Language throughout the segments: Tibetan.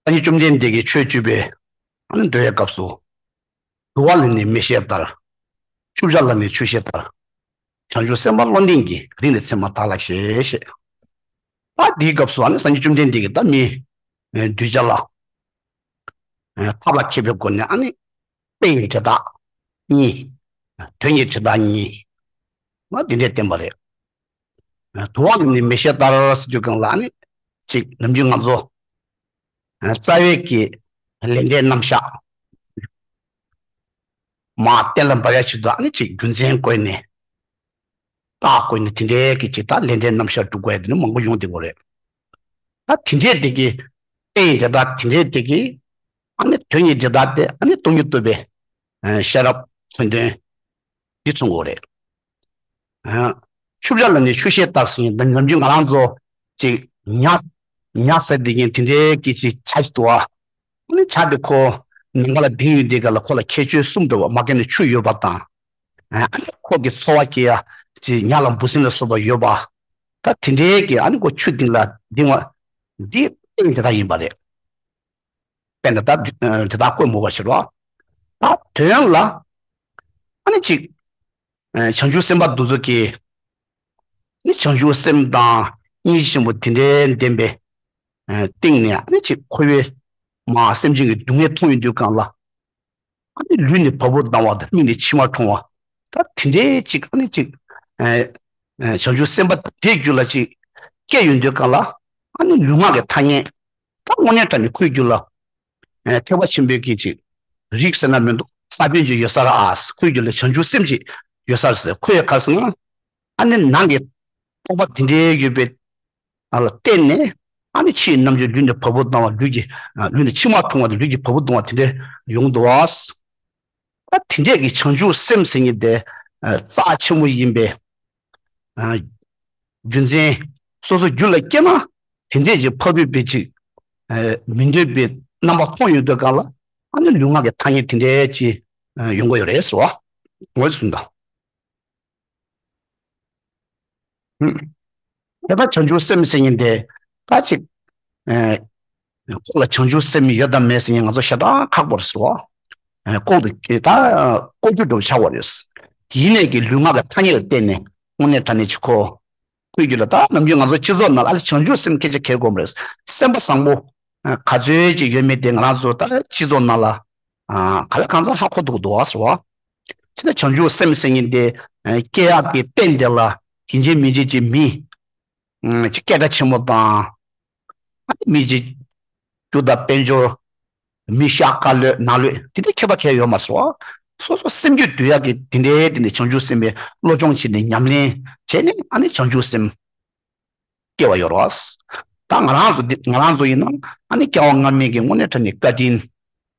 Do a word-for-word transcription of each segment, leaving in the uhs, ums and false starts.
སངས་རྒྱས་བཅོམ་ལྡན་འདས་ཀྱིས་ཆོས་བརྗོད་པའི་ཨ་ནི་མདོའི་སྐབས་སུ། དུ་བ་ལ་ནི་མེ་ཤེལ་ལྟར། ཆུ་བྱ་ལ་ནི་ཆུ་ཤེལ་ལྟར། བྱང་ཆུབ་སེམས་དཔའ་བློ་ལྡན་གྱིས། རིགས་ནི་མཚན་མ་དག་ལ་ཞེས་བཤད། ད་འདིའི་སྐབས་སུ་ཨ་ནི་སངས་རྒྱས་བཅོམ་ལྡན་འདས་ཀྱིས་ད་མིའི་གདུལ་བྱ་ལ་ཐབས་ལ་མཁས་པའི་སྒོ་ནས་ཨ་ནི་དཔེ་ཡི་འབྲས་རྟགས་གཉིས། དོན་གྱི་འབྲས་རྟགས་གཉིས། ང་འདི་འདྲས་བསྟན་པ་རེད། དུ་བ་ལ་ནི་མེ་ཤེལ་ལྟར་ཟེར་དུས་སྒང་ལ་ཨ་ནི་ཅིག་ནམ་རྒྱུན་ང་ཚོ་རྩ་བའི་གི་ལེགས་ལྡན་རྣམ་གཞག་མ་གཏན་ལ་འབེབས་ཡ་ཆེད་དུ་ཨ་ནི་ཅིག་རྒྱུ་མཚན་བཀོད་ནས། རྟགས་བཀོད་ནས་དེ་འདྲའི་གི་ཅིག་ད་ལེགས་ལྡན་རྣམ་གཞག་སྒྲུབ་དགོས་ཡ་དེ་ནི་མང་པོ་ཡོང་བསྡད་ཀྱི་ཡོད་རེད། ད་དེ་འདྲའི་དེ་གི་དཔེ་ཡི་འབྲས་རྟགས་དེ་འདྲའི་དེ་གི་ཨ་ནི་དོན་གྱི་འབྲས་རྟགས་དེ་ཨ་ནི་སྟོང་ཉིད་རྟོགས་པའི་ཤེས་རབ་མཚོན་དོན་འདི་མཚོན་དགོས་རེད། ཆུ་བྱ་ལ་ནི་ཆུ་ཤེལ་ལྟར་ཟེར་ནས་ནམ་རྒྱུན་ང་རང་ཚོ་ཅིག་ཉ་ཉ་ཟེར་དེ་གི་དེ་འདྲའི་གི་ཅིག་བྱ་ཞིག་འདུག་བ། ཨ་ནི་བྱ་དེ་ཁོ་ནམ་མཁའ་ལ་ལྡིང་ཡོང་དུས་སྒང་ལ་ཁོ་ལ་ཁྱད་ཆོས་གསུམ་འདུག་བ། མ་གི་ནི་ཆུ་ཡོད་པ་དང་། ཨ་ནི་ཁོ་གི་འཚོ་བ་སྐྱེལ་ཡ་ཅིག་ཉ་ལ་འབུ་སྲིན་ལ་སོགས་པ་ཡོད་པ། ད་དེ་འདྲའི་གི་ཨ་ནི་ཁོ་ཆུ་སྟེང་ལ་ལྡིང་བ་འདི་དཔེ་འབྲས་རྟགས་ཡིན་པ་རེད། དཔེར་ན་ད་འབྲས་རྟགས་བཀོད་མོ་བ་ཕྱིར་རོ། ད་དོན་ལ་ཨ་ནི་ཅིག་བྱང་ཆུབ་སེམས་དཔའ་འདི་ཚོ་གིས་ནི་བྱང་ཆུབ་སེམས་དང་སྙིང་རྗེ་ཆེན་པོ་དེ་འདྲའི་ལྡན་པའི་སྟེང་ནས་ཨ་ནི་ཅིག་འཁོར་བའི་མ་སེམས་ཅན་གྱི་སྡུག་བསྔལ་མཐོང་ཡོང་དུས་སྒང་ལ། ཨ་ནི་ལུས་ནི་བ་སྤུ་ལྡང་བ་དང་མིག་ནི་མཆི་མ་འཁྲུང་བ། ད་དེ་འདྲའི་ཅིག་ཨ་ནི་ཅིག་ཨ་ཨ་བྱང་ཆུབ་སེམས་དཔའ་དེ་རྒྱུད་ལ་ཅིག་སྐྱེ་ཡོང་དུས་སྒང་ལ། ཨ་ནི་ལུས་ངག་གི་ཐ་སྙད་ད་དངོས་གནས་དྲང་གནས་ཁོའི་རྒྱུད་ལ་ཨ་ཐེག་པ་ཆེན་པོའི་གི་ཅིག་རིགས་ཟེར་ན་མི་འདུག་ས་བོན་ཅིག་ཡོད་ས་རེད་ཨ། ཁོའི་རྒྱུད་ལ་བྱང་ཆུབ་སེམས་ཅིག་ཡོད་ས་རེད་ཟེར། ཁོས་ག་རེ་ཟེར་ན། ཨ་ནི་ནང་གི་རྟོག་པ་དེ་འདྲའི་ཡོད་པའི་ཨ་ལ་བརྟེན་ནས། ཨ་ནི་ཕྱིའི་རྣམ་འགྱུར་ལུས་ནི་བ་སྤུ་ལྡང་བ། ལུས་ཀྱི་ཨ་ལུས་ནི་མཆི་མ་འཁྲུང་བ་དང་ལུས་ཀྱི་བ་སྤུ་ལྡང་བ་དེ་འདྲ་ཡོང་འདུག་བ། ད་དེ་འདྲས་ཀྱི་བྱང་ཆུབ་སེམས་ཟེར་མཁན་དེ་ཨ་རྩ་ཆེན་པོ་ཡིན་པའི་ཨ་རྒྱུ་མཚན། སོ་སོ་རྒྱུད་ལ་སྐྱེས་ན་དེ་འདྲས་ཀྱི་ཕ་བུའི་བེ་ཅིག་ཨ་མི་འདོད་པའི་རྣམ་པ་མཐོང་ཡོང་དུས་སྒང་ལ། ཨ་ནི་ལུས་ངག་གི་ཐ་སྙད་དེ་འདྲས་ཀྱི་ཨ་ཡོང་གི་ཡོད་རེད་ཟེར་བ། ངོས་སུ་དང་། དེ་ལྟར་བྱང་ཆུབ་སེམས་ཟེར་མཁན་དེ་ད་ཅིག་ཨེ་ཁོ་ལ་བྱང་ཆུབ་སེམས་ཡོད་དམ་མེད་ཟེར་མཁན་ང་ཚོ་ཤ་སྟག་ཁག་པོ་རེད་ཟེར་བ། ཨེ་ལྐོག་ཏུ་ད་ལྐོག་གྱུར་འགྲོ་ཆགས་པ་རེད། ཡིན་ནས་ཀྱི་ལུས་ངག་གི་ཐ་སྙད་ལ་བརྟེན་ནས་དངོས་གནས་དྲང་གནས་ཅིག་ཁོ་ཁོའི་རྒྱུད་ལ། ད་ནམ་རྒྱུན་ང་ཚོ་སྤྱི་ཚོགས་ནང་ལ་ཨ་ལེ་བྱང་ཆུབ་སེམས་སྐད་ཆ་གལ་དགོས་མ་རེད། སེམས་པ་བཟང་པོ་ག་ཚོད་ཅིག་ཡོད་མེད་དེ་ང་རང་ཚོ་ད་སྤྱི་ཚོགས་ནང་ལ་ཨ་ག་ལ་གང་འཚམ་ཧ་གོ་ཐུབ་ཀྱི་འདུག་བ་ཟེར་བ། ཅི་ལྟར་བྱང་ཆུབ་སེམས་ཟེར་མཁན་དེ་སྐྱེ་ཡག་གི་རྟེན་དེ་ལ་ཡིན་གཅིག་མིན་གཅིག་ཅིག་མི་ཅིག་སྐད་གྲགས་ཆེན་པོ་དང་། ཨ་ནི་མི་ཅིག་རྒྱུ་དང་དཔལ་འབྱོར། མི་ཤ་དཀར་ལོས་ནག་ལོས་དེ་འདྲ་ཁྱད་པར་གང་ཡང་ཡོད་མ་རེད་བ། སོ་སོ་སེམས་རྒྱུད་འདུལ་ཡག་གི་དེ་འདྲའི་དེ་འདྲའི་བྱང་ཆུབ་སེམས་དཔའི་བློ་སྦྱོང་བྱས་ནས་ཉམས་ལེན་བྱས་ནས། ཨ་ནི་བྱང་ཆུབ་སེམས་སྐྱེ་བ་ཡོད་རེད། ད་ང་རང་ཚོ་འདི་ང་རང་ཚོ་ཡིན་ན་ཨ་ནི་སྐྱེ་བ་སྔ་མའི་གི་དངོས་གནས་དྲང་གནས་བཀའ་དྲིན་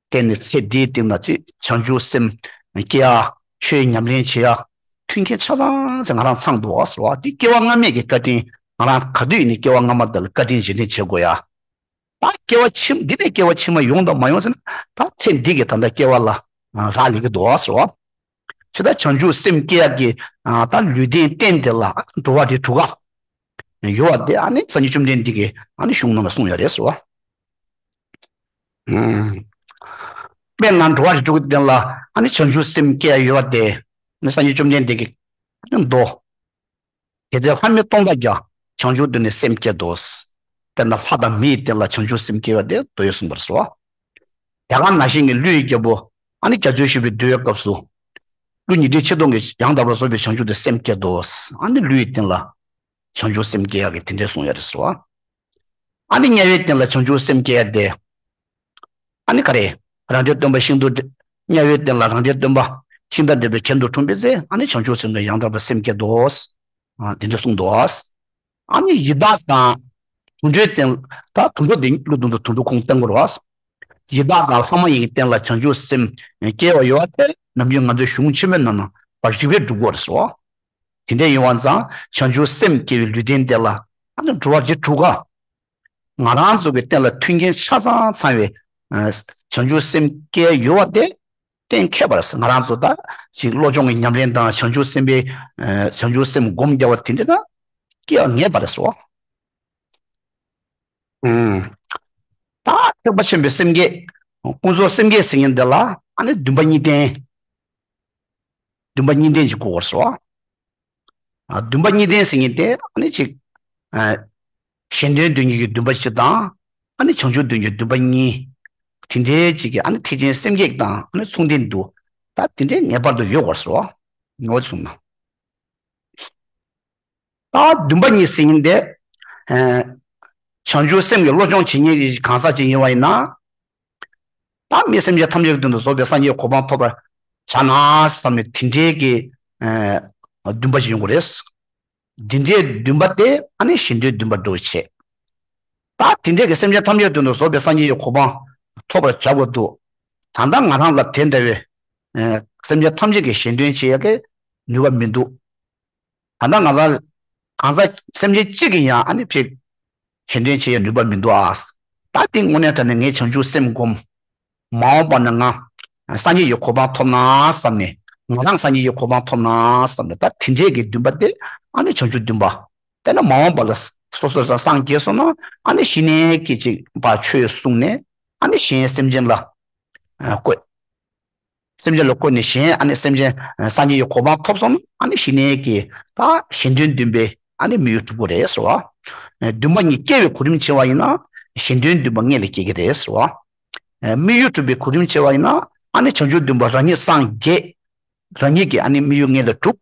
བརྟེན་ནས་ཚེ་འདིའི་སྟེང་ན་ཅིག་བྱང་ཆུབ་སེམས་སྐྱེ་ཡ། ཆོས་ཉམས་ལེན་བྱེད་ཡ་མཐུན་རྐྱེན་ཆ་ཚང་ཚང་ང་རང་ཚང་འདུག་ཟེར་བ། འདི་སྐྱེ་བ་སྔ་མའི་གི་བཀའ་དྲིན། ང་རང་ག་དུས་ཡིན་ནའི་སྐྱེ་བ་སྔ་མ་དེ་ལ་བཀའ་དྲིན་རྗེས་དྲན་བྱེད་དགོས་ཡ། ད་སྐྱེ་བ་ཕྱི་འདི་ནས་སྐྱེ་བ་ཕྱི་མ་ཡོང་དང་མ་ཡོང་ཟེར་ན། ད་ཚེ་འདི་གི་ད་ལྟ་སྐྱེ་བ་ལ་རག་ལས་ཀྱི་འདུག་ཟེར་བ། ཇི་ལྟར་བྱང་ཆུབ་སེམས་སྐྱེ་ཡག་གི་ད་ལུས་རྟེན་རྟེན་དེ་ལ་འགྲོ་བ་རིགས་དྲུག་ག་ཡོད་པ་དེ་ཨ་ནི་སངས་རྒྱས་བཅོམ་ལྡན་འདས་ཀྱིས་ཨ་ནི་གཞུང་ནང་ལ་གསུངས་ཡོད་རེད་ཟེར་བ། དཔེར་ན་འགྲོ་བ་རིགས་དྲུག་གི་སྟེང་ལ་ཨ་ནི་བྱང་ཆུབ་སེམས་སྐྱེ་ཡག་ཡོད་པ་དེ་ཨ་ནི་སངས་རྒྱས་བཅོམ་ལྡན་འདས་ཀྱིས་ཨ་ནི་མདོ། དེ་ཚེ་ལྷ་མི་སྟོང་ཕྲག་བརྒྱ། བྱང་ཆུབ་འདི་ནི་སེམས་བསྐྱེད་དོ། དཔེར་ན་ལྷ་དང་མིའི་སྟེང་ལ་བྱང་ཆུབ་སེམས་སྐྱེ་བ་དེ་མདོ་ཡིས་གསུངས་པར་གསུངས། དེ་ག་ནང་བཞིན་གྱི་ཀླུའི་རྒྱལ་པོ་ཨ་ནི་རྒྱ་མཚོའི་བཞི་པའི་འདུལ་བའི་སྐབས་སུ། ཀླུ་ཉི་ཁྲི་ཆིག་སྟོང་གིས་ཡང་དག་པར་རྫོགས་པའི་བྱང་ཆུབ་ཏུ་སེམས་བསྐྱེད་དོ། ཨ་ནི་ཀླུའི་སྟེང་ལ་བྱང་ཆུབ་སེམས་སྐྱེ་ཡག་གི་དེ་འདྲས་གསུངས་ཡོད་རེད་ཟེར་བ། ཨ་ནི་དམྱལ་བའི་སྟེང་ལ་བྱང་ཆུབ་སེམས་སྐྱེ་ཡག་དེ། ཨ་ནི་ག་རེ། རང་འདྲའི་སྟོན་པ་ཤིན་ཏུ། དམྱལ་བའི་སྟེང་ལ་རང་འདྲའི་སྟོན་པ་ཤིང་རྟ་འདྲ་བའི་གྱེན་དུ་འཁྲུངས་པའི་ཚེ། ཨ་ནི་བྱང་ཆུབ་སེམས་དང་ཡང་དག་པར་སེམས་བསྐྱེད་དོ། ཨ་དེ་འདྲ་གསུངས་འདུག་ཨ་ནི་ཡི་དྭགས་དང་དུད་འགྲོའི་སྟེང་། ད་དུད་འགྲོ་དེ་ཀླུ་དེ་ཚོ་དུད་འགྲོ་ཁོངས་གཏོགས་ཀྱི་རེད་བ། ཡི་དྭགས་དང་ལྷ་མ་ཡིན་གྱི་སྟེང་ལ་བྱང་ཆུབ་སེམས་སྐྱེ་བ་ཡོད་པ་དེ་ནམ་རྒྱུན་ང་ཚོའི་གཞུང་ཆེན་མོའི་ནང་ན་བ་རིགས་པས་སྒྲུབ་དགོས་རེད་ཟེར་བ། དེ་འདྲ་ཡིན་པ་ཙང་བྱང་ཆུབ་སེམས་སྐྱེ་བའི་ལུས་རྟེན་དེ་ལ་ཨ་ནི་འགྲོ་བ་རིགས་དྲུག་ག་ང་རང་ཚོ་གི་སྟེང་ལ་མཐུན་རྐྱེན་ཆ་ཚང་ཚང་བའི་ཨ་བྱང་ཆུབ་སེམས་སྐྱེ་ཡོད་པ་དེ་གཏན་འཁེལ་བ་རེད། ང་རང་ཚོ་ད་ཅིག་བློ་སྦྱོང་གི་ཉམས་ལེན་དང་བྱང་ཆུབ་སེམས་དཔའི་ཨ་བྱང་ཆུབ་སེམས་སྒོམ་རྒྱག་པ་དེ་འདྲ་ན་སྐྱེ་བ་ངེས་པ་རེད་ཟེར་བ། ཨུམ། ད་ཐེག་པ་ཆེན་པོའི་སེམས་བསྐྱེད། ཀུན་རྫོབ་སེམས་བསྐྱེད་ཟེར་མཁན་འདི་ལ་ཨ་ནི་འདུན་པ་གཉིས་ལྡན། འདུན་པ་གཉིས་ལྡན་ཅིག་དགོས་པར་སོ། ཨ། འདུན་པ་གཉིས་ལྡན་ཟེར་མཁན་དེ་ཨ་ནི་ཅིག་ཨ། གཞན་དོན་དོན་གཉེར་གྱི་འདུན་པ་གཅིག་དང་། ཨ་ནི་བྱང་ཆུབ་དོན་གཉེར་འདུན་པ་གཉིས། དེ་འདྲའི་ཅིག་གི་ཨ་ནི་ཐེག་ཆེན་སེམས་བསྐྱེད་དང་ཨ་ནི་མཚུངས་ལྡན་དུ། ད་དེ་འདྲའི་ངེས་པར་དུ་ཡོད་དགོས་སོ། ངོ་བོ་གསུངས་ན། ད་འདུན་པ་གཉིས་ཟེར་མཁན་དེ། ཨ། བྱང་ཆུབ་སེམས་ཀྱི་བློ་སྦྱོང་བྱེད་མཁན་གྱི་གང་ཟག་ཅིག་ཡིན་པ་ཡིན་ན། ད་མི་སེམས་ཅན་ཐམས་ཅད་ཀྱི་དོན་དུ་རྫོགས་པའི་སངས་རྒྱས་གོ་འཕང་ཐོབ་པར་བྱ་ན་བསམ་ནས་དེ་འདྲའི་གི། ཨ། འདུན་པ་ཞིག་ཡོང་གི་རེད། འདི་འདྲའི་འདུན་པ་དེ་ཨ་ནི་གཞན་དོན་འདུན་པ་འགྲོ་བྱེད། ད་དེ་འདྲའི་གི་སེམས་ཅན་ཐམས་ཅད་དོན་དུ་རྫོགས་པའི་སངས་རྒྱས་ཀྱི་གོ་འཕང་ཐོབ་པར་བྱ་དགོས་འདུག་ད་ལྟ་ང་རང་ལ་དེ་འདྲ་བའི། ཨ། སེམས་ཅན་ཐམས་ཅད་ཀྱི་གཞན་དོན་བྱེད་ཡག་གི་ནུས་པ་མི་འདུག་ད་ལྟ་ང་ཚང་གང་ཟག་སེམས་ཅན་གཅིག་གིས་ཡང་ཨ་ནི་ཕྱིར་གཞན་དོན་བྱེད་ཡ་ནུས་པ་མི་འདུག་ཨ། ད་དེ་དངོས་གནས་དྲང་གནས་ངས་བྱང་ཆུབ་སེམས་བསྒོམ། མ་འོངས་པ་ན་ང་སངས་རྒྱས་ཀྱི་གོ་འཕང་ཐོབ་ན་བསམ་ནས། ང་རང་སངས་རྒྱས་ཀྱི་གོ་འཕང་ཐོབ་ན་བསམ་ནས། ད་དེ་འདྲའི་གི་འདུན་པ་དེ་ཨ་ནི་བྱང་ཆུབ་འདུན་པ། དེ་ནས་མ་འོངས་པ་ལ་སོ་སོ་རང་སངས་རྒྱས་སོང་ན་ཨ་ནི་གཞི་ནས་ཀྱི་ཅིག་ཕར་ཆོས་གསུངས་ནས་ཨ་ནི་གཞན་སེམས་ཅན་ལ། ཨ། བཀོད། སེམས་ཅན་ལ་བཀོད་ནས་གཞན་ཨ་ནི་སེམས་ཅན་སངས་རྒྱས་ཀྱི་གོ་འཕང་ཐོབ་སོང་ན་ཨ་ནི་གཞི་ནས་ཀྱི་ད་གཞན་དོན་འདུན་པའི་ཨ་ནི་དམིགས་ཡུལ་གྲུབ་ཀྱི་རེད་ཟེར་བ། འདུན་པ་གཉིས་སྐྱེ་བའི་གོ་རིམ་བྱེད་པ་ཡིན་ན་གཞན་དོན་འདུན་པ་སྔོན་ལ་སྐྱེ་གི་རེད་ཟེར་བ། དམིགས་ཡུལ་གྲུབ་པའི་གོ་རིམ་བྱེད་པ་ཡིན་ན་ཨ་ནི་བྱང་ཆུབ་འདུན་པ་རང་ཉིད་སངས་རྒྱས། རང་ཉིད་ཀྱི་ཨ་ནི་དམིགས་ཡུལ་སྔོན་ལ་གྲུབ།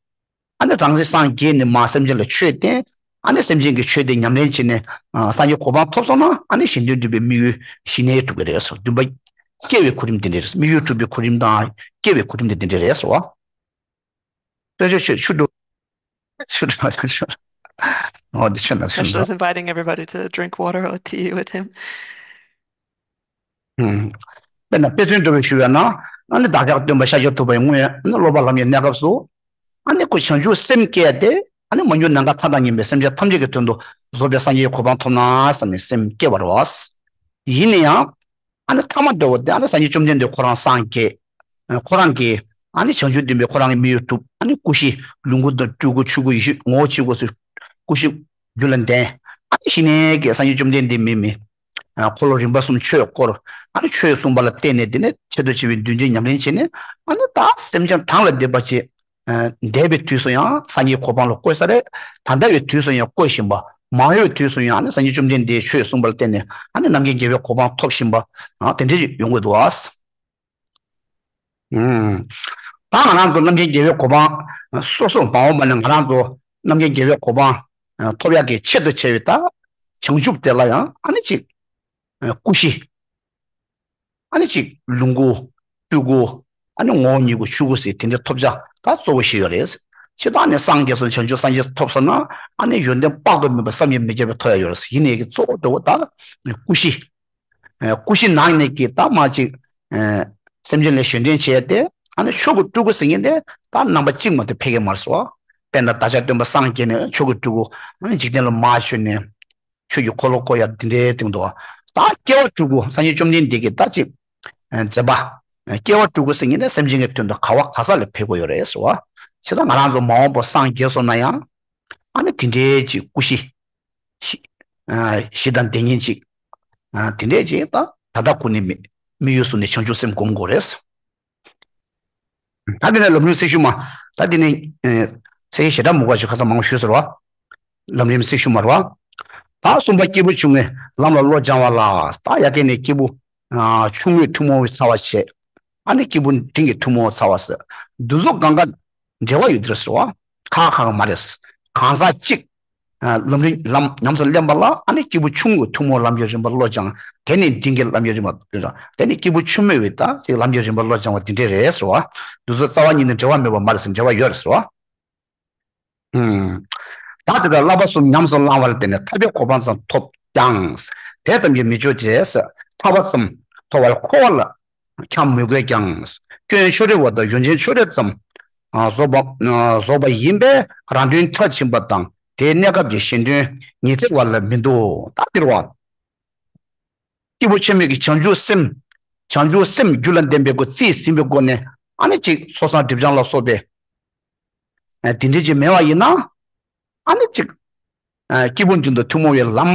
ཨ་ནི་རང་སེམས་སངས་རྒྱས་ནས་མར་སེམས་ཅན་ལ་ཆོས་བསྟན། ཨ་ནི་སེམས་ཅན་གྱི་ཆོས་དེ་ཉམས་ལེན་བྱས་ནས། ཨ། སངས་རྒྱས་གོ་འཕང་ཐོབ་སོང་ན་ཨ་ནི་གཞན་དོན་སྒྲུབ་པའི་དམིགས་ཡུལ་གཞི་ནས་གྲུབ་ཀྱི་རེད་ཟེར། འདུན་པ་སྐྱེ་བའི་གོ་རིམ་དེ་འདྲ་རེད། དམིགས་ཡུལ་གྲུབ་པའི་གོ་རིམ་དང་སྐྱེ་བའི་གོ་རིམ་དེ་འདི་འདྲ་རེད་ཟེར་བ། ལྟོས་ཆོས་ཆོས་ཆུ་འགྲོ། ཆུ་འགྲོ་ཆུ་འགྲོ། འོ་འདི་ཆུ་འགྲོ་ཆུ་Especially འགྲོ། Is inviting everybody to drink water or tea with him. ཨུམ། དཔེར་ན་དཔེ་མཚོན་འདྲ་བོ་ཞུ་བས་ན། ཨ་ནི་བདག་ཅག་སྟོན་པ་ཤཱཀྱ་ཐུབ་པ་ཡི་དངོས་ཡོད་ཨ་ནི་སློབ་པ་ལམ་གྱི་གནས་སྐབས་སུ། ཨ་ནི་ཁོ་བྱང་ཆུབ་སེམས་སྐྱེས་ཏེ། ཨ་ནི་མ་གྱུར་ནམ་མཁའ་མཐའ་དང་མཉམ་པའི་སེམས་ཅན་ཐམས་ཅད་ཀྱི་དོན་དུ་རྫོགས་པའི་སངས་རྒྱས་ཀྱི་གོ་འཕང་ཐོབ་ན་བསམ་ནས་སེམས་སྐྱེ་བ་རེད་བ། ཡིན་ན་ཡང་། ཨ་ནི་ཐ་མ་འདྲ་བོ་དེ་ཨ་ནི་སངས་རྒྱས་བཅོམ་ལྡན་འདས་ཁོ་རང་སངས་རྒྱས། ཁོ་རང་གིས་ཨ་ནི་བྱང་ཆུབ་སྟོན་པའི་ཁོ་རང་གི་དམིགས་ཡུལ་གྲུབ། ཨ་ནི་སྐུ་བཞི་ལོངས་སྐུ་དང་སྤྲུལ་སྐུ་ཆོས་སྐུ་ཡེ་ཤེས་ངོ་བོ་ཆོས་སྐུ་སོགས་སྐུ་བཞི་རྒྱུད་ལ་ལྡན། ཨ་ནི་གཞི་ནས་ཀྱི་སངས་རྒྱས་བཅོམ་ལྡན་འདས་མི་མི། ཨ། འཁོར་ལོ་རིམ་པ་གསུམ་ཆོས་བསྐོར། ཨ་ནི་ཆོས་གསུངས་པ་ལ་བརྟེན་ནས་དེ་ནས་ཆེད་དུ་བྱ་བའི་འདུན་ཅན་ཉམས་ལེན་བྱས་ནས། ཨ་ནི་ད་སེམས་ཅན་གང་ལ་འདས་པ་ཅིག་ཨ། འདས་པའི་དུས་སུ་ཡང་སངས་རྒྱས་གོ་འཕང་ལ་བཀོད་ས་རེད། ད་ལྟ་བའི་དུས་སུ་ཡང་བཀོད་བཞིན་པ། མ་འོངས་པའི་དུས་སུ་ཡང་ཨ་ནི་སངས་རྒྱས་བཅོམ་ལྡན་འདས་ཆོས་གསུངས་པ་ལ་བརྟེན་ནས་ཨ་ནི་རྣམ་མཁྱེན་རྒྱལ་བའི་གོ་འཕང་ཐོབ་བཞིན་པ། ཨ། དེ་འདྲ་ཞིག་ཡོང་གི་འདུག་ཨ། ཨུམ། ད་ང་རང་ཚོ་རྣམ་མཁྱེན་རྒྱལ་བའི་གོ་འཕང་སོ་སོ་མ་འོངས་པ་ནས་ང་རང་ཚོ་རྣམ་མཁྱེན་རྒྱལ་བའི་གོ་འཕང་ཐོབ་ཡག་གི་ཆེད་དུ་བྱས་པའི་ད་བྱང་ཆུབ་དེ་ལ་ཡང་ཨ་ནི་ཅིག་སྐུ་བཞི། ཨ་ནི་ཅིག་ལོངས་སྐུ། སྤྲུལ་སྐུ། ཨ་ནི་ངོ་བོ་ཉིད་སྐུ་ཆོས་སྐུ་ཟེར་དེ་འདྲ་ཐོབ་བྱ་ད་གཙོ་བོ་ཞིག་ཡོད་རེད། ཕྱི་ཐག་ནས་སངས་རྒྱས་སོང་བྱང་ཆུབ་སངས་རྒྱས་ཐོབ་སོང་ན་ཨ་ནི་ཡོན་ཏན་དཔག་ཏུ་མེད་པ་བསམ་གྱིས་མི་ཁྱབ་པ་ཐོབ་ཡ་ཡོད་རེད། ཡིན་ནའི་གཙོ་བོ་འདྲ་བོ་ད་སྐུ་བཞི། ཨ། སྐུ་བཞི་ནང་ནས་ཀྱི་ད་མ་ཅིག་ཨ། སེམས་ཅན་ལ་གཞན་དོན་བྱས་ཏེ། ཨ་ནི་ཆོས་སྐུ་སྤྲུལ་སྐུ་ཟེར་མཁན་དེ་ད་རྣམ་པ་གཅིག་མ་གཏོགས་ཕལ་སྐད་མ་རེད་སོ། དཔེར་ན་བདག་ཅག་སྟོན་པ་སངས་རྒྱས་ནས་ཆོས་སྐུ་སྤྲུལ་སྐུ། ཨ་ནི་འཇིག་རྟེན་ལ་མར་བྱོན་ནས་ཆོས་ཀྱི་འཁོར་ལོ་བསྐོར་ཡ་འདི་འདྲའི་སྟེང་དུ། ད་སྐྱེ་བ་སྤྲུལ་སྐུ་སངས་རྒྱས་བཅོམ་ལྡན་འདས་ཀྱི་ད་ཅིག་ཨ། མཛད་པ། སྐྱེ་བ་སྤྲུལ་སྐུ་ཟེར་མཁན་དེ་སེམས་ཅན་གྱི་དོན་དུ་ག་བ་ག་ས་ལ་ཕེབས་དགོས་ཡོད་རེད་སོ། ཕྱི་ད་ང་རང་ཚོ་མ་འོངས་པ་སངས་རྒྱས་སོང་ན་ཡང་། ཨ་ནི་དེ་འདྲའི་ཅིག་སྐུ་བཞི། གཞི། ཨ། གཞི་དང་དེ་ཉིད་ཅིག་ཨ། དེ་འདྲའི་ཅིག་ད་ད་ལྟ་ཁོ་ནས་མི་དམིགས་ཡུལ་བཟུང་ནས་བྱང་ཆུབ་སེམས་སྒོམ་དགོས་རེད། ད་དེ་ནས་ལམ་རིམ་ཚེག་ཤུལ་མ། ད་དེ་ནས་ཚེག་ཞེ་དྲག་མུ་ག་ཞིག་ཁ་ས་མང་པོ་ཞུས་ཟེར་བ། ལམ་རིམ་ཚེག་ཤུལ་མ་རེད་བ། ད་གསུམ་པ་སྐྱེས་བུ་ཆུང་ངུས་ལམ་ལ་བློ་སྦྱང་བ་ལ། ད་ཡ་གི་ནས་སྐྱེས་བུ་ཆུང་ངུས་ཐུན་མོང་བའི་ཚ་བ་བྱེད། ཨ་ནི་སྐྱེས་བུ་འབྲིང་གིས་ཐུན་མོང་བའི་ཚ་བ་ཟེར། འདི་ཚོ་གང་ག་འབྲེལ་བ་ཡོད་དེ་རེད་ཟེར་བ། ཁག་ཁག་མ་རེད། གང་ཟག་གཅིག་ལམ་རིམ་ལམ་ཉམས་སུ་ལེན་པ་ལ་ཨ་ནི་སྐྱེས་བུ་ཆུང་ངུས་ཐུན་མོང་ལམ་གྱི་རིམ་པ་བློ་སྦྱང་། དེ་ནས་འབྲིང་གི་ལམ་གྱི་རིམ་པ། དེ་ནས་སྐྱེས་བུ་ཆུང་མོས་ད་ཅིག་ལམ་གྱི་རིམ་པ་བློ་སྦྱང་བ་འདི་འདྲས་རེད་ཟེར་བ། འདི་ཚོ་རྩ་བ་ཉིད་ནས་འབྲེལ་བ་མེད་པ་མ་རེད་ཟེར། འབྲེལ་བ་ཡོད་རེད་ཟེར་བ། ད་དེ་ལྟར་བསླབ་པ་གསུམ་ཉམས་སུ་བླང་བ་ལ་བརྟེན་ནས་ཐར་པའི་གོ་འཕང་ཙམ་ཐོབ་ཀྱང་། དེ་ཙམ་གྱིས་མི་ཆོག་ཅེས། ཐར་པ་ཙམ་ཐོབ་པར་འཁོར་བ་ལ་འཁྱམས་མི་དགོས་ཀྱང་། སྐྱོན་ཕྱོགས་རིས་པ་དང་ཡོན་ཆེན་ཕྱོགས་རིས་ཙམ་རྫོགས་པ་རྫོགས་པ་ཡིན་པས་རང་དོན་མཐར་ཕྱིན་པ་དང་དེའི་གནས་སྐབས་ཀྱི་གཞན་དོན་ཉི་ཚེ་བ་ལ་མི་འདུག་ད་འདིར་བ། སྐྱེས་བུ་ཆེན་མོས་ཀྱི་བྱང་ཆུབ་སེམས། བྱང་ཆུབ་སེམས་རྒྱུད་ལ་ལྡན་པའི་སྒོ་རྩིས་ཟིན་པའི་སྒོ་ནས་ཨ་ནི་ཅིག་ཚོགས་བསགས་སྒྲིབ་སྦྱང་ལ་སོགས་པའི། ཨ། དེ་འདྲ་ཅིག་མེད་པ་ཡིན་ན། ཨ་ནི་ཅིག་ཨ། སྐྱེས་བུ་འདི་ཚོ་ཐུན་མོང་བའི་ལམ།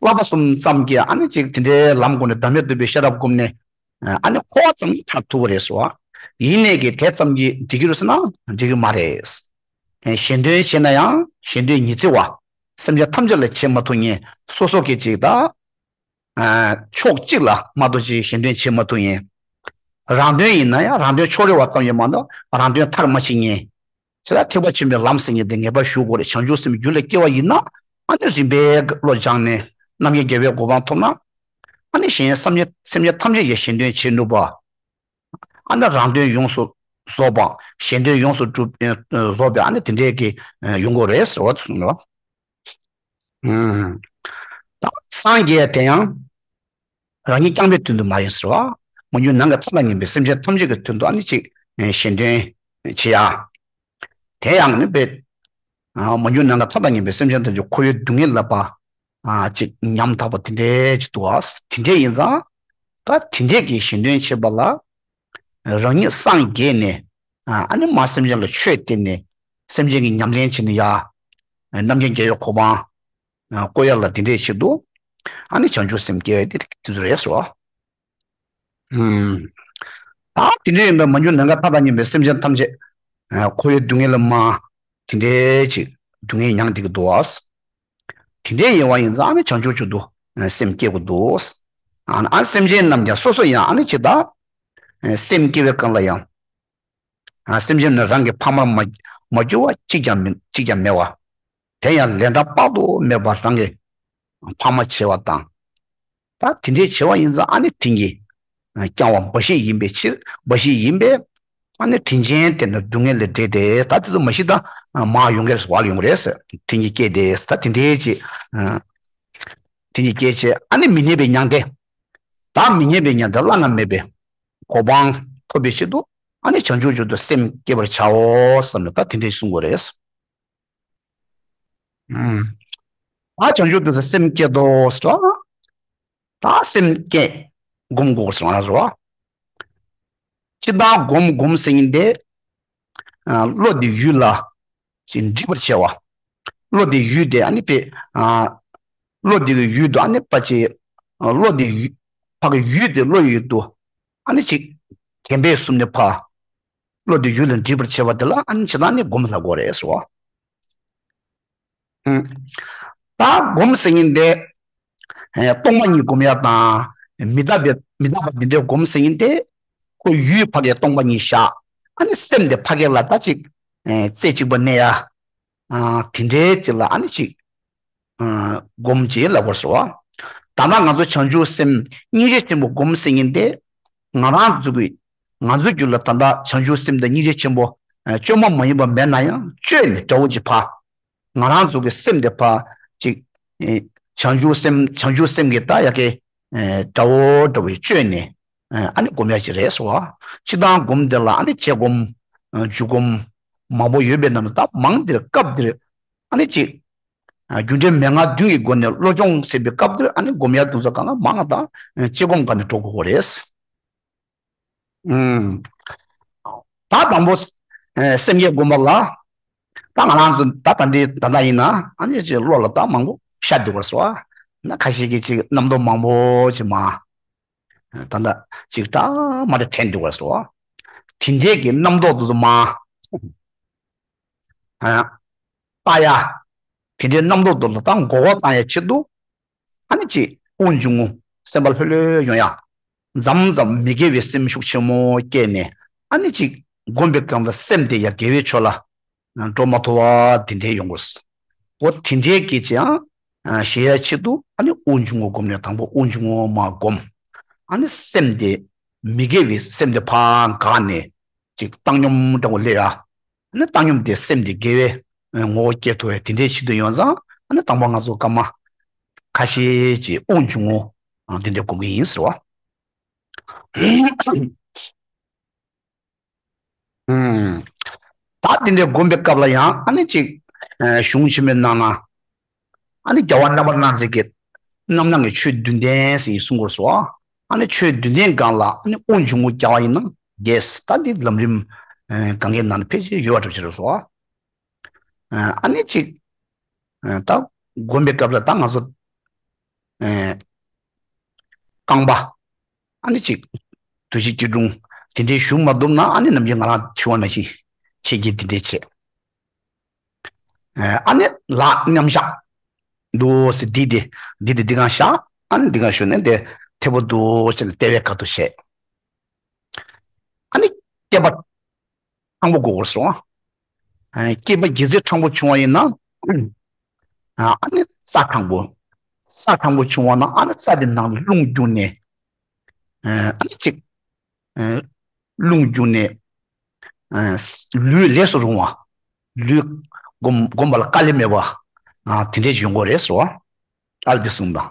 བསླབ་པ་གསུམ་ཙམ་གྱིས་ཨ་ནི་ཅིག་དེ་འདྲའི་ལམ་སྒོ་ནས་བདག་མེད་རྟོགས་པའི་ཤེས་རབ་བསྒོམས་ནས། ཨ་ནི་འཁོར་བ་ཙམ་གྱིས་ཐར་ཐུབ་ཀྱི་རེད་ཟེར་བ། ཡིན་ནའི་གི་དེ་ཙམ་གྱིས་འགྲིག་གི་རེད་ཟེར་ན་འགྲིག་གི་མ་རེད། གཞན་དོན་བྱེད་ན་ཡང་གཞན་དོན་ཉི་ཚེ་བ། སེམས་ཅན་ཐམས་ཅད་ལ་བྱེད་མ་ཐུབ་མཁན་སོ་སོ་སྐད་ཅིག་དང་། ཕྱོགས་གཅིག་ལ་མ་གཏོགས་ཅིག་གཞན་དོན་བྱེད་མ་ཐུབ་མཁན། རང་དོན་ཡིན་ན་ཡང་རང་དོན་ཕྱོགས་རིས་པ་ཙམ་ཡང་མ་གཏོགས་རང་དོན་མཐར་མ་ཕྱིན་མཁན། བྱས་ཙང་ཐེག་པ་ཆེན་པོའི་ལམ་ཟེར་མཁན་དེ་ངེས་པར་ཞུ་དགོས་རེད། བྱང་ཆུབ་སེམས་རྒྱུད་ལ་སྐྱེ་བ་ཡིན་ན་ཨ་ནི་རིམ་པས་བློ་སྦྱངས་ནས་རྣམ་མཁྱེན་རྒྱལ་བའི་གོ་འཕང་ཐོབ་ན། ཨ་ནི་གཞན་སེམས་ཅན་སེམས་ཅན་ཐམས་ཅད་ཀྱི་གཞན་དོན་བྱེད་ནུས་པ། ཨ་ནི་རང་དོན་ཡོངས་སུ་རྫོགས་པ། གཞན་དོན་ཡོངས་སུ་གྲུབ་ཨ་རྫོགས་པའི་ཨ་ནི་དེ་འདྲའི་གི་ཡོང་གི་རེད་ཟེར་བ་དེ་གསུངས་པ། ད་སངས་རྒྱས་དེ་ཡང་རང་ཉིད་བསྐྱངས་པའི་དོན་དུ་མ་ཡིན་ཟེར་བ། མ་གྱུར་ནམ་མཁའི་མཐའ་དང་མཉམ་པའི་སེམས་ཅན་ཐམས་ཅད་ཀྱི་དོན་དུ་ཨ་ནི་ཅིག་གཞན་དོན་བྱེད་ཡ། དེ་ཡང་ནི་དཔེ། མ་གྱུར་ནམ་མཁའི་མཐའ་དང་མཉམ་པའི་སེམས་ཅན་ཐམས་ཅད་འཁོར་བའི་སྡུག་བསྔལ་ལ་ཕར་ཅིག་ཉམ་ཐག་པ་དེ་འདྲའི་ཅིག་འདུག་ཨ། དེ་འདྲའི་ཡིན་ཙང་། ད་དེ་འདྲའི་གི་གཞན་དོན་བྱེད་པ་ལ། རང་ཉིད་སངས་རྒྱས་ནས། ཨ་ནི་མ་སེམས་ཅན་ལ་ཆོས་བསྟན་ནས། སེམས་ཅན་གྱི་ཉམས་ལེན་བྱེད་ནས་ཡ། རྣམ་མཁྱེན་རྒྱལ་བའི་གོ་འཕང་། བཀོད་ཡ་ལ་དེ་འདྲའི་ཆེད་དུ། ཨ་ནི་བྱང་ཆུབ་སེམས་བསྐྱེད་དེ་དེ་ཚོ་རེད་ཟེར་བ། ཨུམ། ད་དེ་འདྲའི་ཡིན་པས་མ་གྱུར་ནམ་མཁའི་མཐའ་དང་མཉམ་པའི་སེམས་ཅན་ཐམས་ཅད། འཁོར་བའི་སྡུག་བསྔལ་ལ་མ། དེ་འདྲའི་ཅིག་སྡུག་བསྔལ་མྱངས་བསྡད་ཀྱི་འདུག་ཨ། དེ་འདྲའི་ཡིན་པ་ཡིན་ཙང་ཨ་ནི་བྱང་ཆུབ་མཆོག་ཏུ་སེམས་བསྐྱེད་དགོས་འདུག་ཨ་ནི་སེམས་ཅན་རྣམས་ཀྱང་སོ་སོ་ཡང་ཨ་ནི་ཇི་ལྟར་སེམས་བསྐྱེད་པའི་སྐབས་ལ་ཡང་། སེམས་ཅན་ནི་རང་གི་ཕ་མར་མ་མ་གྱུར་བ་གཅིག་ཀྱང་མིན་གཅིག་ཀྱང་མེད་པ། དེ་ཡང་ལས་འབྲས་དཔག་ཏུ་མེད་པ་རང་གི་ཕ་མ་བྱེད་པ་དང་། ད་དེ་འདྲའི་བྱེད་པ་ཡིན་ཙང་ཨ་ནི་དེང་གི་བསྐྱངས་པ་འབའ་ཞིག་ཡིན་པའི་ཕྱིར་འབའ་ཞིག་ཡིན་པས། ཨ་ནི་དྲིན་ཅན་དེ་ནི་སྡུག་བསྔལ་ལས་བསྒྲལ་ཏེ་ད་དེ་ཚོ་མ་གཞི་ད་མར་ཡོང་གི་རེད་བར་ཡོང་གི་རེད། དྲིན་གྱིས་བསྐྱེད་དེ་ད་དེ་འདྲའི་ཅིག་དེ་གཉིས་སྐྱེ་བྱེད་ཨ་ནི་མི་གནས་པའི་མྱང་འདས། ད་མི་གནས་པའི་མྱང་འདས་བླ་ན་མེད་པའི་གོ་འཕང་ཐོབ་པའི་ཆེད་དུ་ཨ་ནི་བྱང་ཆུབ་མཆོག་ཏུ་སེམས་བསྐྱེད་པར་བྱའོ་བསམ་ནས་ད་དེ་འདྲའི་གསུང་དགོས་རེད། ད་བྱང་ཆུབ་ཏུ་སེམས་བསྐྱེད་དོ་ཟེར་བ། ད་སེམས་བསྐྱེད་སྒོམ་དགོས་ཟེར་བ་ན་ཟེར་བ། ཅི་ལྟར་སྒོམ་སྒོམ་ཟེར་མཁན་དེ། བློ་དེ་ཡུལ་ལ་ཅིག་འདྲིས་པར་བྱ་བ། བློ་དེ་ཡུལ་དེ་ཨ་ནི་པའི། བློ་དེ་གི་ཡུལ་དུ་ཨ་ནི་པ་ཅི། བློ་དེ་ཡུལ། ཕ་གི་ཡུལ་དེ་བློ་ཡུལ་དུ། ཨ་ནི་ཅིག་དེ་འབད་ཟུམ་ནས་ཕ། བློ་དེ་ཡུལ་ལ་འདྲིས་པར་བྱ་བ་དེ་ལ་ཨ་ནི་ཅི་ལྟར་ནི་སྒོམ་ལ་དགོས་རེད་ཟེར་བ། ད་སྒོམ་ཟེར་མཁན་དེ། སྟོང་པ་ཉིད་སྒོམ་ཡ་དང་། མི་རྟག་པའི་མི་རྟག་པ་འདི་འདྲའི་སྒོམ་ཟེར་མཁན་དེ། ཁོ་ཡུལ་ཕ་གའི་སྟོང་པ་ཉིད་བཞག་ཨ་ནི་སེམས་དེ་ཕ་གའི་ལ་ད་ཅིག་རྩེ་གཅིག་པ་གནས་ཡ། དེ་འདྲའི་ཅིག་ལ་ཨ་ནི་ཅིག་སྒོམ་ཅིག་ལབ་པར་སོ། ད་ལྟ་ང་ཚོ་བྱང་ཆུབ་སེམས་སྙིང་རྗེ་ཆེན་པོ་སྒོམ་ཟེར་མཁན་དེ། ང་རང་ཚོ་གི་ང་ཚོའི་རྒྱུད་ལ་ད་ལྟ་བྱང་ཆུབ་སེམས་དང་སྙིང་རྗེ་ཆེན་པོ། བཅོས་མ་མ་ཡིན་པ་མེད་ན་ཡང་བཅོས་ནས་དགྲ་བོ་ཅིག་ཕ། ང་རང་ཚོ་གི་སེམས་དེ་ཕ་ཅིག་བྱང་ཆུབ་སེམས་བྱང་ཆུབ་སེམས་ཀྱི་ད་ཡ་གི་དགྲ་བོ་འདྲ་བོ་བཅོས་ནས་ཨ་ནི་སྒོམ་ཡ་ཅིག་རེད་སོ། སྤྱིར་བཏང་སྒོམ་དེ་ལ་ཨ་ནི་བྱེད་སྒོམ་འཇུག་སྒོམ་མང་པོ་ཡོད་པའི་ནང་ནས་ད་མང་དེར་སྐབས་དེར་ཨ་ནི་ཅིག་རྒྱུ་འབྲས་མན་ངག་བདུན་གྱི་སྒོ་ནས་བློ་སྦྱོང་ཟེར་བའི་སྐབས་དེར་ཨ་ནི་སྒོམ་ཡ་དུས་ཚོད་གང་ལ་མང་ང་དང་བྱེད་སྒོམ་ག་ནས་འགྲོ་དགོས་རེད། ད་དང་པོ། སེམས་བསྐྱེད་སྒོམ་པ་ལ། ད་ང་རང་ཚོ་ད་ད་འདི་ད་ལྟ་ཡིན་ན་ཨ་ནི་ཅིག་བློ་ལ་ད་མང་པོ་ཤར་འདུག་པར་སོ། ན་ཁ་ཤས་ཀྱིས་ཅིག་རྣམ་རྟོག་མང་པོ་ཅིག་མ། ད་ལྟ་ཅིག་ད་མ་རེ་དྲན་འདུག་པར་སོ། དེ་འདྲས་ཀྱི་རྣམ་རྟོག་དེ་ཚོ་མ། ལྟ་ཡ། དེ་འདྲའི་རྣམ་རྟོག་དེ་ལ་ད་མགོ་སྐོར་བཏང་ཡ་ཆེད་དུ། ཨ་ནི་ཅིག་དབུགས་འབྱུང་རྔུབ་སེམས་པ་ལྷོད་ལྷོད་ཡོང་ཡ། མཚམས་མཚམས་མི་དགེ་བའི་སེམས་ཤུགས་ཆེན་མོ་སྐྱེས་ནས་ཨ་ནི་ཅིག་སྒོམ་པའི་སྐབས་ལ་སེམས་དེ་ཡ་དགེ་བའི་ཕྱོགས་ལ་འགྲོ་མ་ཐུབ་པ་དེ་འདྲའི་ཡོང་དགོས། འོ་དེ་འདྲའི་སྐད་ཅིག་ཡང་ཞེས་ཡ་ཆེད་དུ་ཨ་ནི་དབུགས་འབྱུང་རྔུབ་སྒོམ་ནས་དང་པོ་དབུགས་འབྱུང་རྔུབ་མ་སྒོམ། ཨ་ནི་སེམས་དེ་མི་དགེ་བའི་སེམས་དེ་ཕར་འགག་ནས་ཅིག་བཏང་སྙོམས་འདྲ་བོ་སླེབས་ཡ། ཨ་ནི་བཏང་སྙོམས་དེ་སེམས་དེ་དགེ་བའི་ངོ་བོ་སྐྱེ་ཐུབ་པའི་དེ་འདྲའི་ཆེད་དུ་ཡོང་ཙང་ཨ་ནི་དང་པོ་ང་ཚོ་སྐར་མ་ཁ་ཤས་ཀྱིས་དབུགས་འབྱུང་རྔུབ་དེ་འདྲའི་སྒོམ་གྱི་ཡིན་ཟེར་བ། ད་དེ་འདྲའི་སྒོམ་པའི་སྐབས་ལ་ཡང་ཨ་ནི་ཅིག་གཞུང་ཆེན་མོའི་ནང་ན་ཨ་ནི་རྒྱལ་བ་རྣམ་པར་སྣང་མཛད་ཀྱི་རྣམ་སྣང་གི་ཆོས་བདུན་ལྡན་ཟེར་གསུང་དགོས་སོ། ཨ་ནི་ཆོས་བདུན་ལྡན་སྒང་ལ་ཨ་ནི་དབུགས་འབྱུང་རྔུབ་རྒྱག་པ་ཡིན་ན་རྒྱས། ད་འདི་ལམ་རིམ་གང་གའི་ནང་ནས་ཕལ་ཆེར་ཡོད་པ་འདྲ་པོ་ཅིག་རེད་སོ། ཨ་ནི་ཅིག་ད་སྒོམ་པའི་སྐབས་ལ་ད་ང་ཚོ་ ཨེ། རྐང་པ། ཨ་ནི་ཅིག་དུས་ཀྱི་སྐྱིལ་ཀྲུང་། དེ་འདྲའི་བཞུགས་མ་ཐུབ་ན་ཨ་ནི་ནམ་རྒྱུན་ང་རང་ཞུ་བ་ནང་བཞིན་ཆེ་གེ་དེ་འདྲའི་བྱེད། ཨ་ནི་ལག་མཉམ་བཞག་འདུག་སེ་འདི་དེ་འདི་དེ་འདི་གང་བཞག་ཨ་ནི་འདི་གང་ཞུ་ནས་དེ་མཐེ་བོ་འདུག་ཟེར་ནས་ལྟེ་བའི་ཁ་ཐུག་བྱས། ཨ་ནི་སྐེད་པ་ཕྲང་པོ་དགོས་སོ། ཨ་སྐེད་པ་སྒལ་ཚིགས་ཕྲང་པོ་བྱུང་བ་ཡིན་ན། ཨ་ནི་རྩ་ཕྲང་པོ། རྩ་ཕྲང་པོ་བྱུང་བ་ན་ཨ་ནི་རྩ་དེ་ནང་རླུང་རྒྱུག་ནས། ཨ་ནི་གཅིག་རླུང་རྒྱུག་ནས། ལུས་ལས་སུ་རུང་བ། ལུས་སྒོམ་སྒོམ་པ་ལ་དཀའ་ལས་མེད་པ། དེ་འདྲས་ཡོང་གི་རེད་ཟེར་བ། ཨ་ལ་འདི་གསུངས་དང་།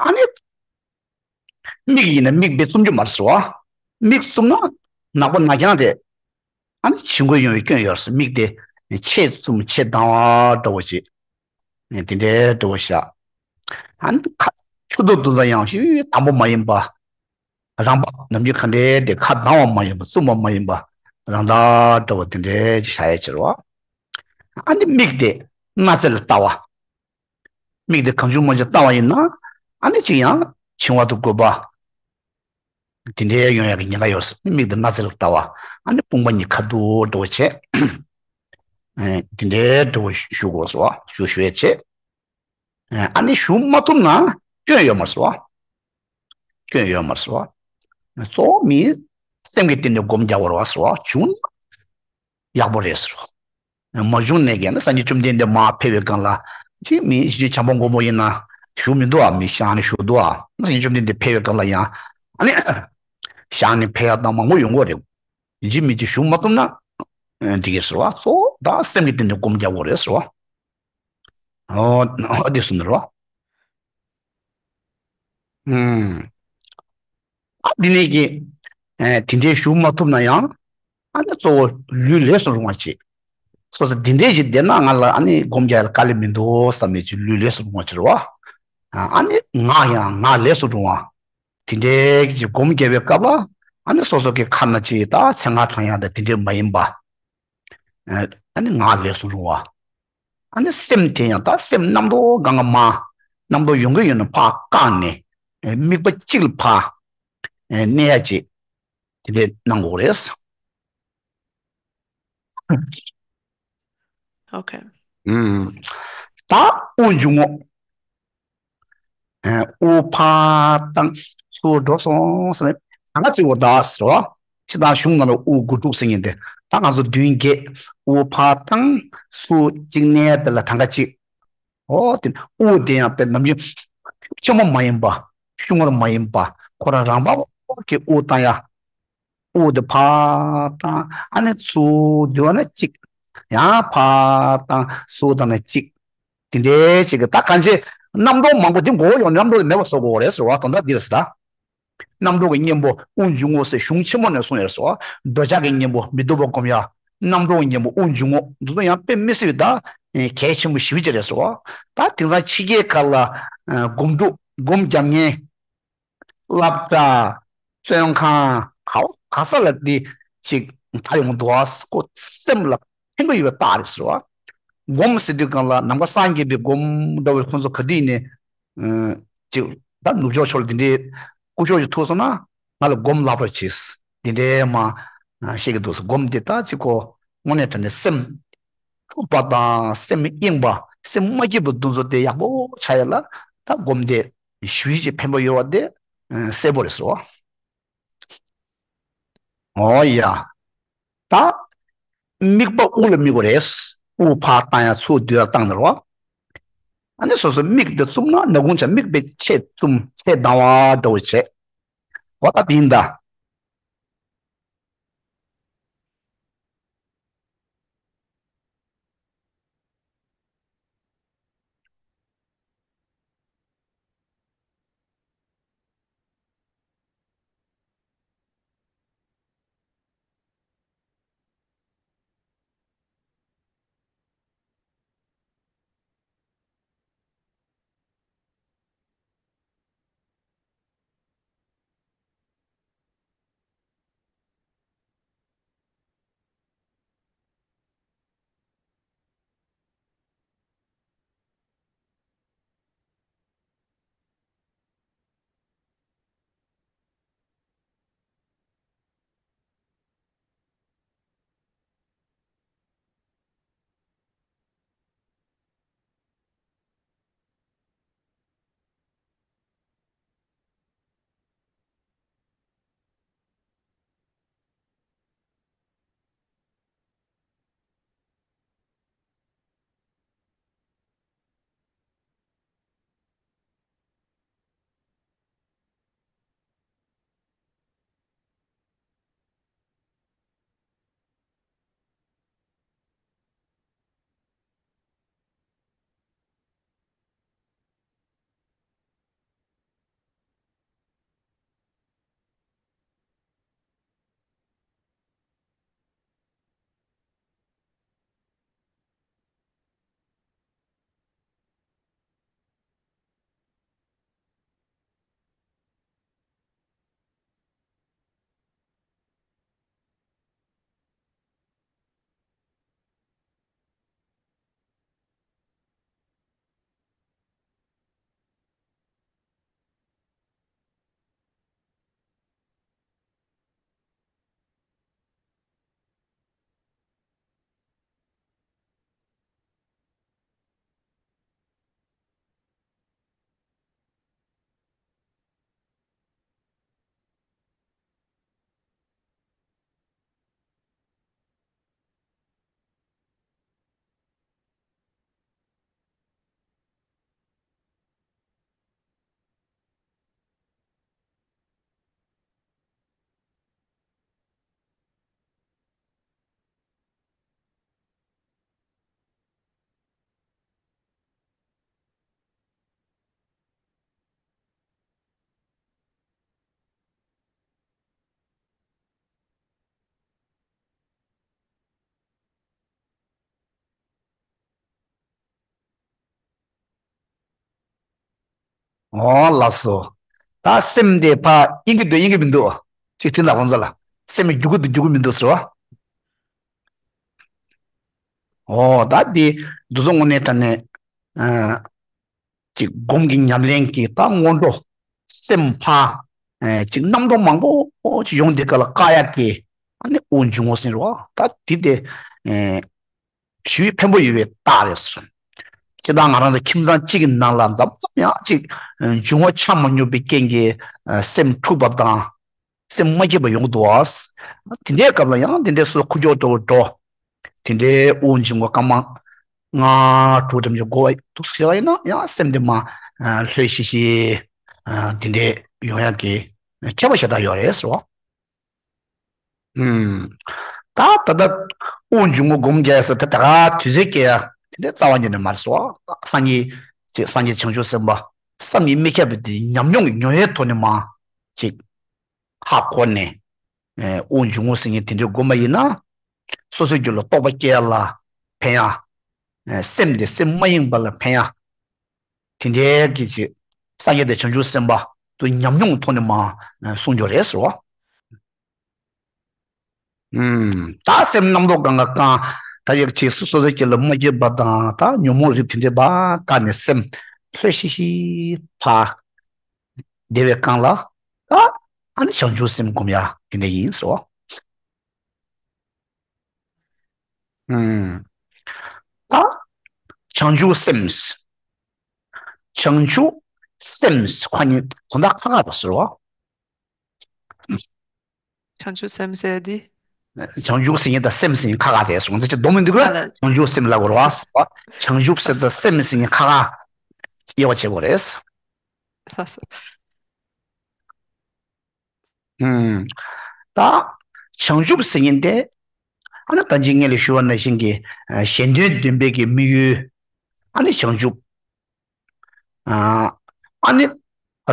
ཨ་ནི། མིག་ཡིན་ན་མིག་དཔེ་བཙུམ་རྒྱུ་མ་རེད་ཟེར་བ། མིག་བཙུམ་ན་ནག་པོ་ནག་རྐྱང་དེ། ཨ་ནི་བྱིང་རྒོད་ཡོང་བའི་སྐྱོན་ཡོད་ཟེར། མིག་དེ་ཆེས་བཙུམ་ཆེས་དྭངས་བ་འདྲ་བོ་ཅིག་དེ་འདྲའི་འདྲ་བོ་བཞག་ཨ་ནི་ཁ་ཆུ་ཐིགས་འདུག་ཙང་ཡང་ཞིག་དྭངས་པོ་མ་ཡིན་པ། རང་པ་ནམ་རྒྱུན་ག་འདྲའི་དེ་ཁ་དྭངས་བ་མ་ཡིན་པ་བཙུམ་པ་མ་ཡིན་པ། རང་བདག་འདྲ་བོ་དེ་འདྲའི་ཅིག་བཞག་ཡས་ཅིག་རེད་བ། ཨ་ནི་མིག་དེ་སྣ་རྩེ་ལ་ལྟ་བ། མིག་དེ་གང་བྱུང་མང་བྱུང་ལྟ་བ་ཡིན་ན། ཨ་ནི་ཅིག་ཡང་བྱིང་བ་དང་རྒོད་པ། དེ་འདྲའི་ཡོང་ཡག་གི་ཉེན་ཁ་ཡོད་ཟེར། མིག་དེ་སྣ་རྩེ་ལ་ལྟ་བ། ཨ་ནི་དཔུང་པ་གཉིས་ཁ་ཐུག་འདྲ་བོ་བྱས། ཨེ། དེ་འདྲའི་འདྲ་བོ་ཞུ་དགོས་ཟེར་བ། ཞུ་ཞུ་ཡས་བྱས། ཨེ། ཨ་ནི་ཞུ་མ་ཐུབ་ན་སྐྱོན་ཡོད་མ་རེད་ཟེར་བ། སྐྱོན་ཡོད་མ་རེད་ཟེར་བ། གཙོ་བོ་མི་སེམས་ཀྱི་སྟེང་ནས་སྒོམ་རྒྱག་དགོས་རེད་བ་ཟེར་བ། བྱུང་ན་ཡག་པོ་རེད་ཟེར་བ། མ་བྱུང་ནས་ཀྱང་ནི་སངས་རྒྱས་བཅོམ་ལྡན་འདས་མར་ཕེབས་པའི་སྒང་ལ། ཅིག་མི་གཞི་བྱམས་པ་མགོན་པོ་ཡིན་ན་བཞུགས་མི་འདུག་ཨ། མི་ཞག་ནི་བཞུགས་འདུག་ཨ། སངས་རྒྱས་བཅོམ་ལྡན་འདས་ཕེབས་པའི་སྒང་ལ་ཡང་ཨ་ནི་ཞག་ནི་ཕེབས་ཡག་དང་མང་པོ་ཡོང་གི་རེད། ཡིན་གཅིག་མིན་གཅིག་བཞུགས་མ་ཐུབ་ན་འགྲིག་གི་ཟེར་བ། གཙོ་བོ་ད་སེམས་ཀྱི་སྟེང་ནས་སྒོམ་རྒྱག་དགོས་རེད་ཟེར་བ། ཨོ་ཨོ་དེ་གསུངས་ནས་རེད་བ། ཨ་འདི་ནས་ཀྱི། ཨེ། དེ་འདྲའི་བཞུགས་མ་ཐུབ་ན་ཡང་། ཨ་ནི་གཙོ་བོ་ལུས་ལས་སུ་རུང་བ་ཅིག་སོ་སོ་འདི་འདྲའི་ཞིག་བསྡད་ན་ང་ལ་ཨ་ནི་སྒོམ་རྒྱག་ཡ་ལ་དཀའ་ལས་མི་འདུག་བསམ་ནས་ཅིག་ལུས་ལས་སུ་རུང་བ་ཅིག་རེད་བ། ཨ་ནི་ངག་ཡང་ངག་ལས་སུ་རུང་བ། དེ་འདྲའི་ཅིག་སྒོམ་རྒྱག་པའི་སྐབས་ལ་ཨ་ནི་སོ་སོ་གི་ཁ་ན་ཅིག་ད་ཚིག་ངག་བགྲང་ཡ་དང་དེ་འདྲའི་མ་ཡིན་པ། ཨ་ནི་ངག་ལས་སུ་རུང་བ། ཨ་ནི་སེམས་དེ་ཡང་ད་སེམས་རྣམ་རྟོག་གང་ག་མ། རྣམ་རྟོག་ཡོང་གི་ཡོད་ན་ཕར་བཀག་ནས། དམིགས་པ་གཅིག་ལ་ཕར་གནས་ཡ་ཅིག་དེ་འདྲས་གནང་དགོས་རེད། ཨོ་ཁེ། ད་དབུགས་འབྱུང་ངོ་། དབུགས་ཕར་བཏང་ཚུར་འགྲོ་སོང་ཟེར་ནས་གྲངས་ཀ་བརྩི་དགོས་ད་ཟེར་བ། སྤྱིར་བཏང་གཞུང་ནང་ལ་དབུགས་དགུ་ཕྲུགས་ཟེར་མཁན་དེ་ད་ང་ཚོ་བདུན་བརྒྱད། དབུགས་ཕར་བཏང་ཚུར་གཅིག་གནས་དེ་ལ་གྲངས་ཀ་གཅིག་ཨོ་དེ་དབུགས་དེ་ཡང་དཔེ་ནམ་རྒྱུན་ཆེན་མོ་མ་ཡིན་པ། ཆུང་ངུ་མ་ཡིན་པ། ཁོ་རང་རང་བབས་ཀྱི་དབུགས་བཏང་ཡ། དབུགས་དེ་ཕར་བཏང་ཨ་ནི་ཚུར་བསྡུ་བ་ན་གཅིག་ཡང་ཕར་བཏང་ཚུར་བཏང་ན་གཅིག་དེ་འདྲའི་ཞིག་གི་ད་གང་ཅི་རྣམ་རྟོག་མང་པོ་དེ་མགོ་བོ་ཡོང་རྣམ་རྟོག་དེ་མེད་པ་བཟོ་དགོས་རེད་ཟེར་བ་དོན་དག་འདི་རེད་ཟེར་ད། རྣམ་རྟོག་གི་གཉེན་པོ་དབུགས་འབྱུང་ངོ་ཟེར་གཞུང་ཆེན་མོ་ནས་གསུངས་ཡོད་ཟེར་བ། འདོད་ཆགས་ཀྱི་གཉེན་པོ་མི་སྡུག་པ་སྒོམ་ཡ། རྣམ་རྟོག་གི་གཉེན་པོ་དབུགས་འབྱུང་ངོ་འདི་ཚོ་ཡང་དཔེ་མི་སྲིད་པའི་ད་གལ་ཆེན་པོ་ཞེ་པོ་ཅིག་རེད་ཟེར་བ། ད་དེང་སང་ཕྱི་རྒྱལ་ཁག་ལ་སྒོམ་སྒྲུབ་སྒོམ་རྒྱབ་མཁན། སློབ་གྲྭ། བཙོན་ཁང་། ག་བ་ག་ས་ལ་འདི་ཅིག་ད་ཡོང་འདུག་ཨ། ཁོ་སེམས་ལ་ཕན་པ་ཡོད་པའི་རྟགས་རེད་ཟེར་བ། སྒོམ་ཟེར་དུས་སྒང་ལ་ནམ་མཁའ་སངས་རྒྱས་པའི་སྒོམ་འདྲ་བོ་ཁོང་ཚོ་ག་དུས་ནས་ཅིག་ད་ནུབ་ཕྱོགས་ཕྱོགས་ལ་འདི་འདྲའི་སྐུ་ཞབས་ཅིག་ཐུག་སོང་ན་ང་ལ་སྒོམ་བསླབ་རོགས་གྱིས། འདི་འདྲའི་མ་བཤད་ཀྱི་འདུག་ཟེར། སྒོམ་འདི་ད་ཅིག་ཁོ་དངོས་གནས་དྲང་གནས་སེམས་འཁྲུགས་པ་དང་སེམས་གཡེངས་པ་སེམས་མ་སྐྱིད་པ་འདུ་འཛོ་དེ་ཡག་པོ་ཆགས་ཡ་ལ་ད་སྒོམ་དེ་ཞུ་ཡིག་ཅིག་ཕན་པ་ཡོད་བ་དེ་གསལ་པོ་རེད་ཟེར་བ། ཨོ་ཡ། ད་མིག་པ་དབུགས་ལ་དམིགས་པ་རེད། དབུགས་ཕར་བཏང་ཡ་ཚུར་བསྡུ་ཡ་བཏང་ནས་རོ། ཨ་ནི་སོ་སོ་མིག་དེ་བཙུམ་ན་ནག་ཁུང་ཆ་མིག་པའི་ཆེས་བཙུམ་ཆེས་དྭངས་བ་འདྲ་བོ་བྱས། འོ་ད་དེ་ཡིན་ད། ཨོ་ལགས་སོ། ད་སེམས་དེ་ཕར་གཡེང་གི་འདུག་གཡེང་གི་མི་འདུག་ཅིག་དྲན་དང་ཁོང་ཚོ་ལ། སེམས་རྒྱུག་གི་འདུག་རྒྱུག་གི་མི་འདུག་ཟེར་བ། ཨོ་ད་དེ་འདུག་སེ་དངོས་གནས་དྲང་གནས། ཨ། ཅིག་སྒོམ་གྱི་ཉམས་ལེན་གྱི་ད་སྔོན་འགྲོ། སེམས་ཕར། ཨ། ཅིག་རྣམ་རྟོག་མང་པོ་ཅིག་ཡོང་དེ་ག་ལ་བཀག་ཡག་གི། ཨ་ནི་དབུགས་འབྱུང་རྔུབ་ཟེར་བ། ད་དེ་དེ། ཨ། ཞེ་པོ་ཕན་པོ་ཡོད་པའི་རྟགས་རེད་ཟེར། ཁྱེད་དང་ང་རང་ཚོ་ཁྱིམ་ཚང་གཅིག་གི་ནང་ལ་མཚམས་མཚམས་ཡང་ཅིག་འབྱུང་བ་ཆ་མ་སྙོམས་པའི་རྐྱེན་གྱིས་སེམས་འཁྲུགས་པ་དང་། སེམས་མ་སྐྱིད་པ་ཡོང་གི་འདུག་ཨ། དེ་འདྲའི་སྐབས་ལ་ཡང་དེ་འདྲའི་སོ་སོ་ཁུག་ཀྱོག་ཏོ་འགྲོ། དེ་འདྲའི་དབུགས་འབྱུང་བ་སྐར་མ་ལྔ་དྲུག་ཙམ་ཞིག་འགོར་བ་འདུག་ཟེར་བ་ཡིན་ན་ཡང་སེམས་དེ་མར་ལྷོད་ཤིག་ཤིག་དེ་འདྲའི་ཡོང་ཡག་གི་ཁྱད་པར་ཞེ་དྲག་ཡོད་རེད་ཟེར་བ། ཨུམ། ད་ད་ལྟ་དབུགས་འབྱུང་རྔུབ་སྒོམ་རྒྱག་ས་ད་ད་ག་དུས་ཚོད་སྐྱེལ་ཡ་དེ་འདྲའི་རྩ་བ་ཉིད་ནས་མ་རེད་ཟེར་བ། སངས་རྒྱས་ཀྱི་སངས་རྒྱས་བྱང་ཆུབ་སེམས་དཔའ་བསམ་གྱིས་མི་ཁྱབ་པའི་དེ་ཉམས་མྱོང་གི་མྱོང་བའི་ཐོག་ནས་མར་ཅིག་ཧ་གོ་ནས། ཨེ། དབུགས་འབྱུང་རྔུབ་ཟེར་མཁན་དེ་འདྲའི་སྒོམ་པ་ཡིན་ན། སོ་སོའི་རྒྱུད་ལ་རྟོགས་པ་སྐྱེ་ཡ་ལ་ཕན་ཡ། ཨེ། སེམས་དེ་སེམས་མ་ཡེངས་པ་ལ་ཕན་ཡ། དེ་འདྲའི་གི་ཅིག་སངས་རྒྱས་དང་བྱང་ཆུབ་སེམས་དཔའ་དུ་ཉམས་མྱོང་ཐོག་ནས་མར་གསུངས་ཡོད་རེད་ཟེར་བ། ཨུམ། ད་སེམས་རྣམ་རྟོག་གང་ག་གང་། ད་ཡག་ཅིག་སོ་སོ་སོའི་རྒྱུད་ལ་མ་སྐྱིད་པ་དང་ད་ཉོན་མོངས་རིགས་དེ་འདྲའི་བ་བཀག་ནས་སེམས་ལྷོད་ཤིག་ཤིག་ཕར། བདེ་བའི་སྒང་ལ། ད་ཨ་ནི་བྱང་ཆུབ་སེམས་སྒོམ་ཡ་དེ་འདྲ་ཡིན་ཟེར་བ། ཨུམ། ད་བྱང་ཆུབ་སེམས། བྱང་ཆུབ་སེམས་ཁོ་གཉིས་དོན་དག་ཁ་ཁ་རེད་ཟེར་བ། བྱང་ཆུབ་སེམས་ཟེར་དེ། བྱང་ཆུབ་ཟེར་མཁན་དང་སེམས་ཟེར་མཁན་ཁ་ཁ་རེད་ཟེར་བ། ཚིག་སྡོམ་མི་འདུག་ག་ཨ་ལ། བྱང་ཆུབ་སེམས་ལབ་དགོས་རེད་བ། བྱང་ཆུབ་སེམས་དང་སེམས་ཟེར་མཁན་ཁ་ཁ་དབྱེ་བ་བྱེད་དགོས་རེད། ལགས་སོ། ཨུམ། ད་བྱང་ཆུབ་ཟེར་མཁན་དེ། ཨ་ནི་ད་ཅི་སྔོན་ལ་ཞུས་པ་ནང་བཞིན་གྱི། ཨ། གཞན་དོན་བདེན་པའི་གི་དམིགས་ཡུལ། ཨ་ནི་བྱང་ཆུབ། ཨ། ཨ་ནི་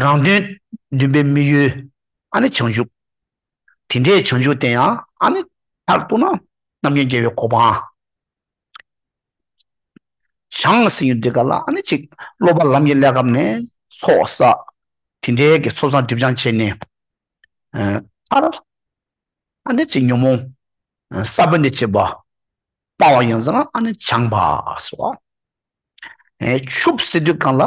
རང་དོན་བདེན་པའི་དམིགས་ཡུལ། ཨ་ནི་བྱང་ཆུབ། དེ་འདྲའི་བྱང་ཆུབ་དེ་ཡང་ཨ་ནི་མཐར་གཏུགས་ན་རྣམ་མཁྱེན་རྒྱལ་བའི་གོ་འཕང་། བྱང་ཟེར་ཡོང་དུས་ག་ལ་ཨ་ནི་ཅིག་སློབ་པ་ལམ་གྱི་ཀླད་ཁབ་ནས་ཚོགས་བསགས། དེ་འདྲའི་གི་ཚོགས་བསགས་སྒྲིབ་སྦྱང་བྱས་ནས། ཨ། མཐར་ཨ་ནི་ཅིག་ཉོན་མོངས་ས་བོན་དང་བཅས་པ་སྤང་བ་ཡིན་ཙང་ཨ་ནི་བྱང་བ་ཟེར་བ། ཨེ། ཆུབ་ཟེར་དུས་གང་ལ།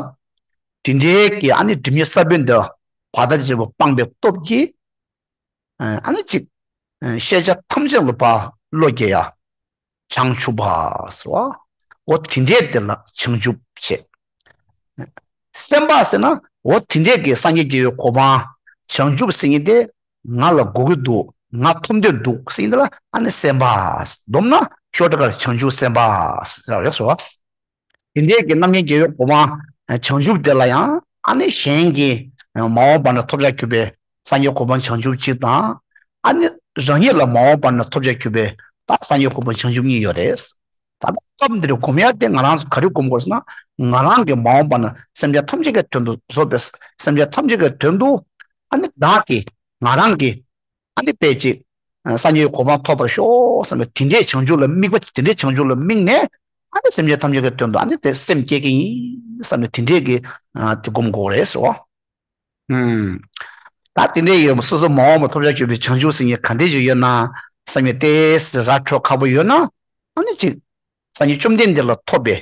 དེ་འདྲའི་གི་ཨ་ནི་སྒྲིབ་གཉིས་ས་བོན་དང་བ་དང་བཅས་པ་སྤངས་པའི་སྟོབས་ཀྱིས། ཨ་ནི་ཅིག་ཤེས་བྱ་ཐམས་ཅད་ལ་ཕར་བློ་སྐྱེ་ཡ། བྱང་ཆུབ་པ་ཟེར་བ། འོ་དེ་འདྲའི་དེ་ལ་བྱང་ཆུབ་བྱེད། སེམས་དཔའ་ཟེར་ན་འོ་དེ་འདྲའི་གི་སངས་རྒྱས་རྒྱལ་བའི་གོ་འཕང་། བྱང་ཆུབ་ཟེར་མཁན་དེ་ང་ལ་དགོས་ཀྱི་འདུག་ང་ཐོབ་འདོད་འདུག་ཟེར་མཁན་དེ་ལ་ཨ་ནི་སེམས་དཔའ། སྡོམ་ན་ཤོག་དྲིལ་ཁ་ལ་བྱང་ཆུབ་སེམས་དཔའ་ཟེར་བ་རེད་ཟེར་བ། དེ་འདྲའི་གི་རྣམ་མཁྱེན་རྒྱལ་བའི་གོ་འཕང་བྱང་ཆུབ་དེ་ལ་ཡང་ཨ་ནི་གཞན་གྱིས་མ་འོངས་པ་ན་ཐོབ་བྱར་གྱུར་པའི་སངས་རྒྱས་གོ་འཕང་བྱང་ཆུབ་གཅིག་དང་། ཨ་ནི་རང་ཉིད་ལ་མ་འོངས་པ་ན་ཐོབ་བྱར་གྱུར་པའི་ད་སངས་རྒྱས་གོ་འཕང་བྱང་ཆུབ་གཉིས་ཡོད་རེད། ད་ལྟ་སྐབས་འདིར་སྒོམ་ཡ་དེ་ང་རང་ཚོ་ག་རེ་སྒོམ་དགོས་ཟེར་ན། ང་རང་གི་མ་འོངས་པ་ན་སེམས་ཅན་ཐམས་ཅད་ཀྱི་དོན་དུ་བཟོད་པའི་སེམས་ཅན་ཐམས་ཅད་ཀྱི་དོན་དུ། ཨ་ནི་བདག་གིས་ང་རང་གིས། ཨ་ནི་དཔེ་ཅིག་ཨ། སངས་རྒྱས་གོ་འཕང་ཐོབ་པར་ཤོག་བསམ་པའི་དེ་འདྲའི་བྱང་ཆུབ་ལ་དམིགས་པ། དེ་འདྲའི་བྱང་ཆུབ་ལ་དམིགས་ནས། ཨ་ནི་སེམས་ཅན་ཐམས་ཅད་ཀྱི་དོན་དུ་ཨ་ནི་དེ་སེམས་བསྐྱེད་ཀྱི་ཡིན་བསམ་ནས་དེ་འདྲའི་གི། ཨ། དེ་སྒོམ་དགོས་རེད་ཟེར་བ། ཨུམ། ད་དེ་འདྲའི་ཡོད་སོ་སོ་མ་འོངས་པ་ཐོབ་བྱར་གྱུར་པའི་བྱང་ཆུབ་ཟེར་མཁན་ག་འདྲ་ཞིག་ཡོད་ན་བསམ་ནས་ཏོག་ཙམ་ར་འཕྲོད་ཁག་པོ་ཡོད་ན། ཨ་ནི་ཅིག་སངས་རྒྱས་བཅོམ་ལྡན་འདས་ལ་ཐོབ་པའི།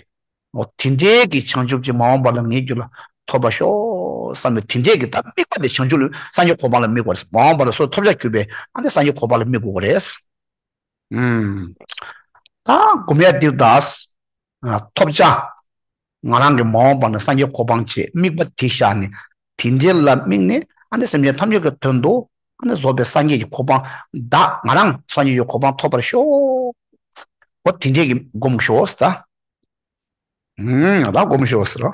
འོ་དེ་འདྲའི་གི་བྱང་ཆུབ་ཅིག་མ་འོངས་པ་ལ་ངའི་རྒྱུད་ལ་ཐོབ་པར་ཤོག་བསམ་པའི་དེ་འདྲའི་གི་ད་དམིགས་པ་དེ་བྱང་ཆུབ་ལ་སངས་རྒྱས་གོ་འཕང་ལ་དམིགས་པ་རེད། མ་འོངས་པ་ལ་སོ་ཐོབ་བྱར་གྱུར་པའི་ཨ་ནི་སངས་རྒྱས་གོ་འཕང་ལ་དམིགས་དགོས་རེད། ཨུམ། ད་སྒོམ་ཡ་འདི་ད། ཐོབ་བྱ། ང་རང་གི་མ་འོངས་པ་ན་སངས་རྒྱས་གོ་འཕང་ཆེད་དམིགས་པ་དེ་བཞག་ནས། དེ་འདྲའི་ལ་དམིགས་ནས་ཨ་ནི་སེམས་ཅན་ཐམས་ཅད་ཀྱི་དོན་དུ་ཨ་ནི་རྫོགས་པའི་སངས་རྒྱས་ཀྱི་གོ་འཕང་བདག་ང་རང་སངས་རྒྱས་ཀྱི་གོ་འཕང་ཐོབ་པར་ཤོག་འོ་དེ་འདྲས་ཀྱི་སྒོམ་ཤོག་ཟེར་ད། ཨུམ། ད་སྒོམ་ཤོག་ཟེར་རོ།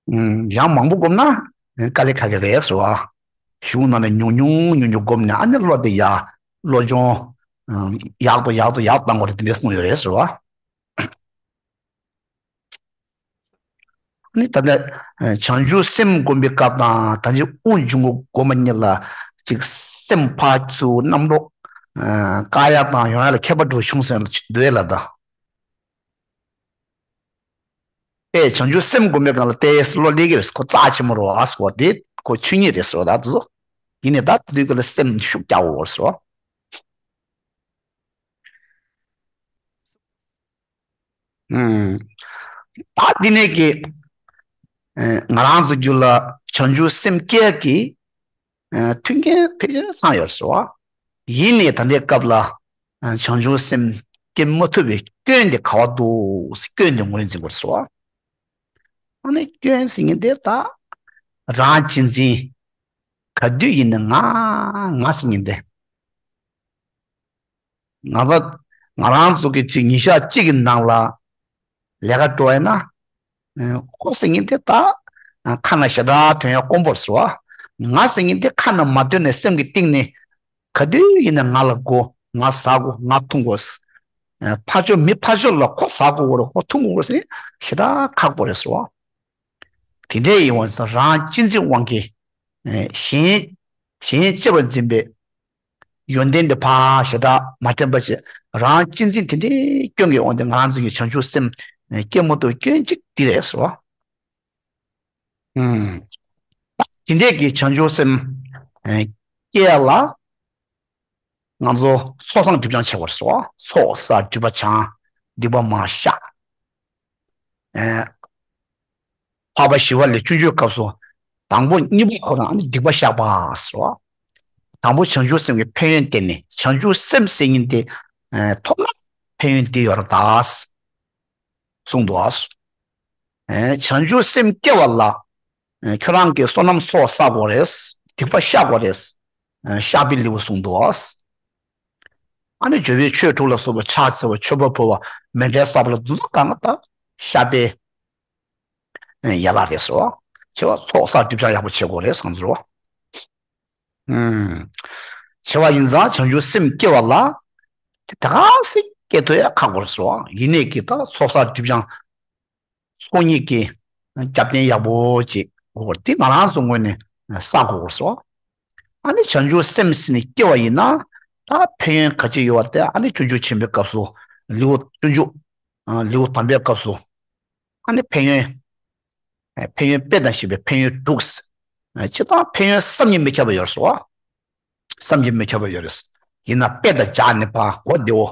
ཡང་མང་པོ་བསྒོམས་ན་དཀའ་ལས་ཁག་གི་རེད་ཟེར་བ། གཞུང་ནང་ནས་ཉུང་ཉུང་ཉུང་ཉུང་བསྒོམས་ནས། ཨ་ནི་བློ་དེ་ཡར་བློ་སྦྱོང་ཡག་ཏུ་ཡག་ཏུ་ཡག་བཏང་དགོས་རེད། དེ་འདྲ་གསུངས་ཡོད་རེད་ཟེར་བ། ནི་ད་ལྟ་བྱང་ཆུབ་སེམས་སྒོམ་པའི་སྐབས་དང་ད་ཅི་དབུགས་འབྱུང་པོ་སྒོམ་པ་གཉིས་ལ་ཅིག་སེམས་ཕར་ཚུར་རྣམ་རྟོག་བཀག་ཡ་དང་ཡོང་ཡ་ལ་ཁྱད་པར་འདྲ་བོ་བྱུང་སོང་ལབ་ཀྱི་འདུག་ལ། ད་ཨེ་བྱང་ཆུབ་སེམས་སྒོམ་པའི་སྐབས་ལ་ཏོག་ཙམ་བློ་སླེབས་ཀྱི་རེད། ཁོ་རྩ་ཆེན་པོ་རེད་བ་ཟེར་བ་དེ་ཁོ་ཆོས་ཉིད་རེད་ཟེར་བ། ད་དེ་ཚོ་ཡིན་ནའི་ད་དེ་དུས་སྐབས་ལ་སེམས་ཤུགས་རྒྱག་དགོས་ཟེར་བ། ཨུམ། ད་འདི་ནས་ཀྱི་ཨ་ང་རང་ཚོ་རྒྱུད་ལ་བྱང་ཆུབ་སེམས་སྐྱེ་གི་ཨ་མཐུན་རྐྱེན་ཕལ་ཆེར་ཚང་ཡོད་ཟེར་བ། ཡིན་ནའི་ད་ལྟའི་སྐབས་ལ་ཨ་བྱང་ཆུབ་སེམས་སྐྱེ་མ་ཐུབ་པའི་སྐྱོན་དེ་ག་བ་འདུག་ཟེར། སྐྱོན་དེ་ངོས་འཛིན་དགོས་ཟེར་བ། ཨ་ནི་སྐྱོན་ཟེར་མཁན་དེ་ད་རང་གཅེས་འཛིན། ག་དུས་ཡིན་ན་ང་ང་ཟེར་མཁན་དེ། ང་ཚོ་ང་རང་ཚོ་གི་ཅིག་ཉིན་ཞག་གཅིག་གི་ནང་ལ་ལས་ཀ་འགྲོ་ཡ་ན། ཨ་ཁོ་ཟེར་མཁན་དེ་ད་ཨ་ཁ་ན་ཞེ་དྲག་ཐོན་ཡ་དཀོན་པོ་རེད་ཟེར་བ། ང་ཟེར་མཁན་དེ་ཁ་ན་མ་ཐོན་ནས་སེམས་ཀྱི་གཏིང་ནས་ག་དུས་ཡིན་ན་ང་ལ་དགོས། ང་ཟ་དགོས། ང་འཐུང་དགོས། ཨ་ཕར་ཕྱོགས་མི་ཕར་ཕྱོགས་ལ་ཁོ་ཟ་དགོས་རེད། ཁོ་འཐུང་དགོས་རེད་ཟེར་ཞེ་དྲག་ཁག་པོ་རེད་ཟེར་བ། དེ་འདྲའི་ཡིན་བ་ཙང་རང་གཅེས་འཛིན་དབང་གིས་ཨེ་གཞན་གཞན་གཅེས་པར་འཛིན་པའི་ཡོན་ཏན་དེ་ཕར་ཞེ་དྲག་མ་དྲན་པ་བྱས། རང་གཅེས་འཛིན་དེ་འདྲའི་སྐྱོན་གྱི་དབང་གིས་ང་རང་ཚོ་གི་བྱང་ཆུབ་སེམས་ཨེ་སྐྱེ་མ་ཐུབ་སྐྱོན་གཅིག་འདི་རེད་ཟེར་བ། ཨུམ། དེ་འདྲའི་གི་བྱང་ཆུབ་སེམས་ཨེ་སྐྱེ་ལ་ང་ཚོ་ཚོགས་བསགས་སྒྲིབ་སྦྱང་བྱེད་དགོས་ཟེར་བ། ཚོགས་བསགས་སྒྲིབ་པ་སྦྱང་། སྡིག་པ་མར་བཤགས། ཨེ་འཕགས་པ་ཞི་བ་ལྷས་སྤྱོད་འཇུག་སྐབས་སུ་དང་པོ་གཉིས་པ་ཁོ་རང་ཨ་ནི་སྡིག་པ་བཤགས་པ་ཟེར་བ། དང་པོ་བྱང་ཆུབ་སེམས་ཀྱི་ཕན་ཡོན་བསྟན་ནས། བྱང་ཆུབ་སེམས་ཟེར་མཁན་དེ་ཨེ་ཐོག་མར་ཕན་ཡོན་འདི་ཡོད་རེད་ད་གསུངས་འདུག་ཨ། ཨེ་བྱང་ཆུབ་སེམས་སྐྱེ་བ་ལ་ཨེ་ཁྱོད་རང་གིས་བསོད་ནམས་ཚོགས་བསགས་དགོས་རེད། སྡིག་པ་བཤགས་དགོས་རེད། ཨེ་བཤགས་པའི་ལེའུ་གསུངས་འདུག་ཨ། ཨ་ནི་སྦྱོར་བའི་ཆོས་དྲུག་ལ་སོགས་པ་ཕྱག་འཚལ་བ། མཆོད་པ་ཕུལ་བ། མཎྜལ་བསགས་པ་ལ་འདི་ཚོ་གང་ག་ད་བཤགས་པའི་ཡན་ལག་རེད་ཟེར་བ། བྱས་པ་ཚོགས་བསགས་སྒྲིབ་སྦྱང་ཡག་པོ་བྱེད་དགོས་རེད་བསམ་ཟེར་བ། ཨུམ། བྱས་པ་ཡིན་ཙང་བྱང་ཆུབ་སེམས་སྐྱེ་བ་ལ་དེ་ག་སེ་སྐྱེ་ཐུབ་ཡ་ཁག་པོ་རེད་ཟེར་བ། ཡིན་ནའི་གི་ད་ཚོགས་བསགས་སྒྲིབ་སྦྱང་ཚོགས་གཉིས་ཀྱི་རྒྱབ་རྟེན་ཡག་པོ་ཅིག་དགོས། དེ་ང་རང་ཚོ་ངོས་ནས་བསགས་དགོས་སོ། ཨ་ནི་བྱང་ཆུབ་སེམས་ཟེར་ནས་སྐྱེ་བ་ཡིན་ན་ད་ཕན་ཡོན་ག་ཅི་ཡོད་པ་དེ་ཨ་ནི་སྤྱོད་འཇུག་ཆེན་པོའི་སྐབས་སུ་ལེའུ་སྤྱོད་འཇུག་ཨ་ལེའུ་དང་པོའི་སྐབས་སུ་ཨ་ནི་ཕན་ཡོན་ཨ་ཕན་ཡོན་དཔེ་དང་བཞག་པའི་ཕན་ཡོན་དྲུག་ཨ་སྤྱིར་བཏང་ཕན་ཡོན་བསམ་གྱིས་མི་ཁྱབ་པ་ཡོད་རེད་སོ། བསམ་གྱིས་མི་ཁྱབ་པ་ཡོད་རེད། ཡིན་ན་དཔེ་དང་སྦྱར་ནས་ཕར་གོ་བདེ་བོ་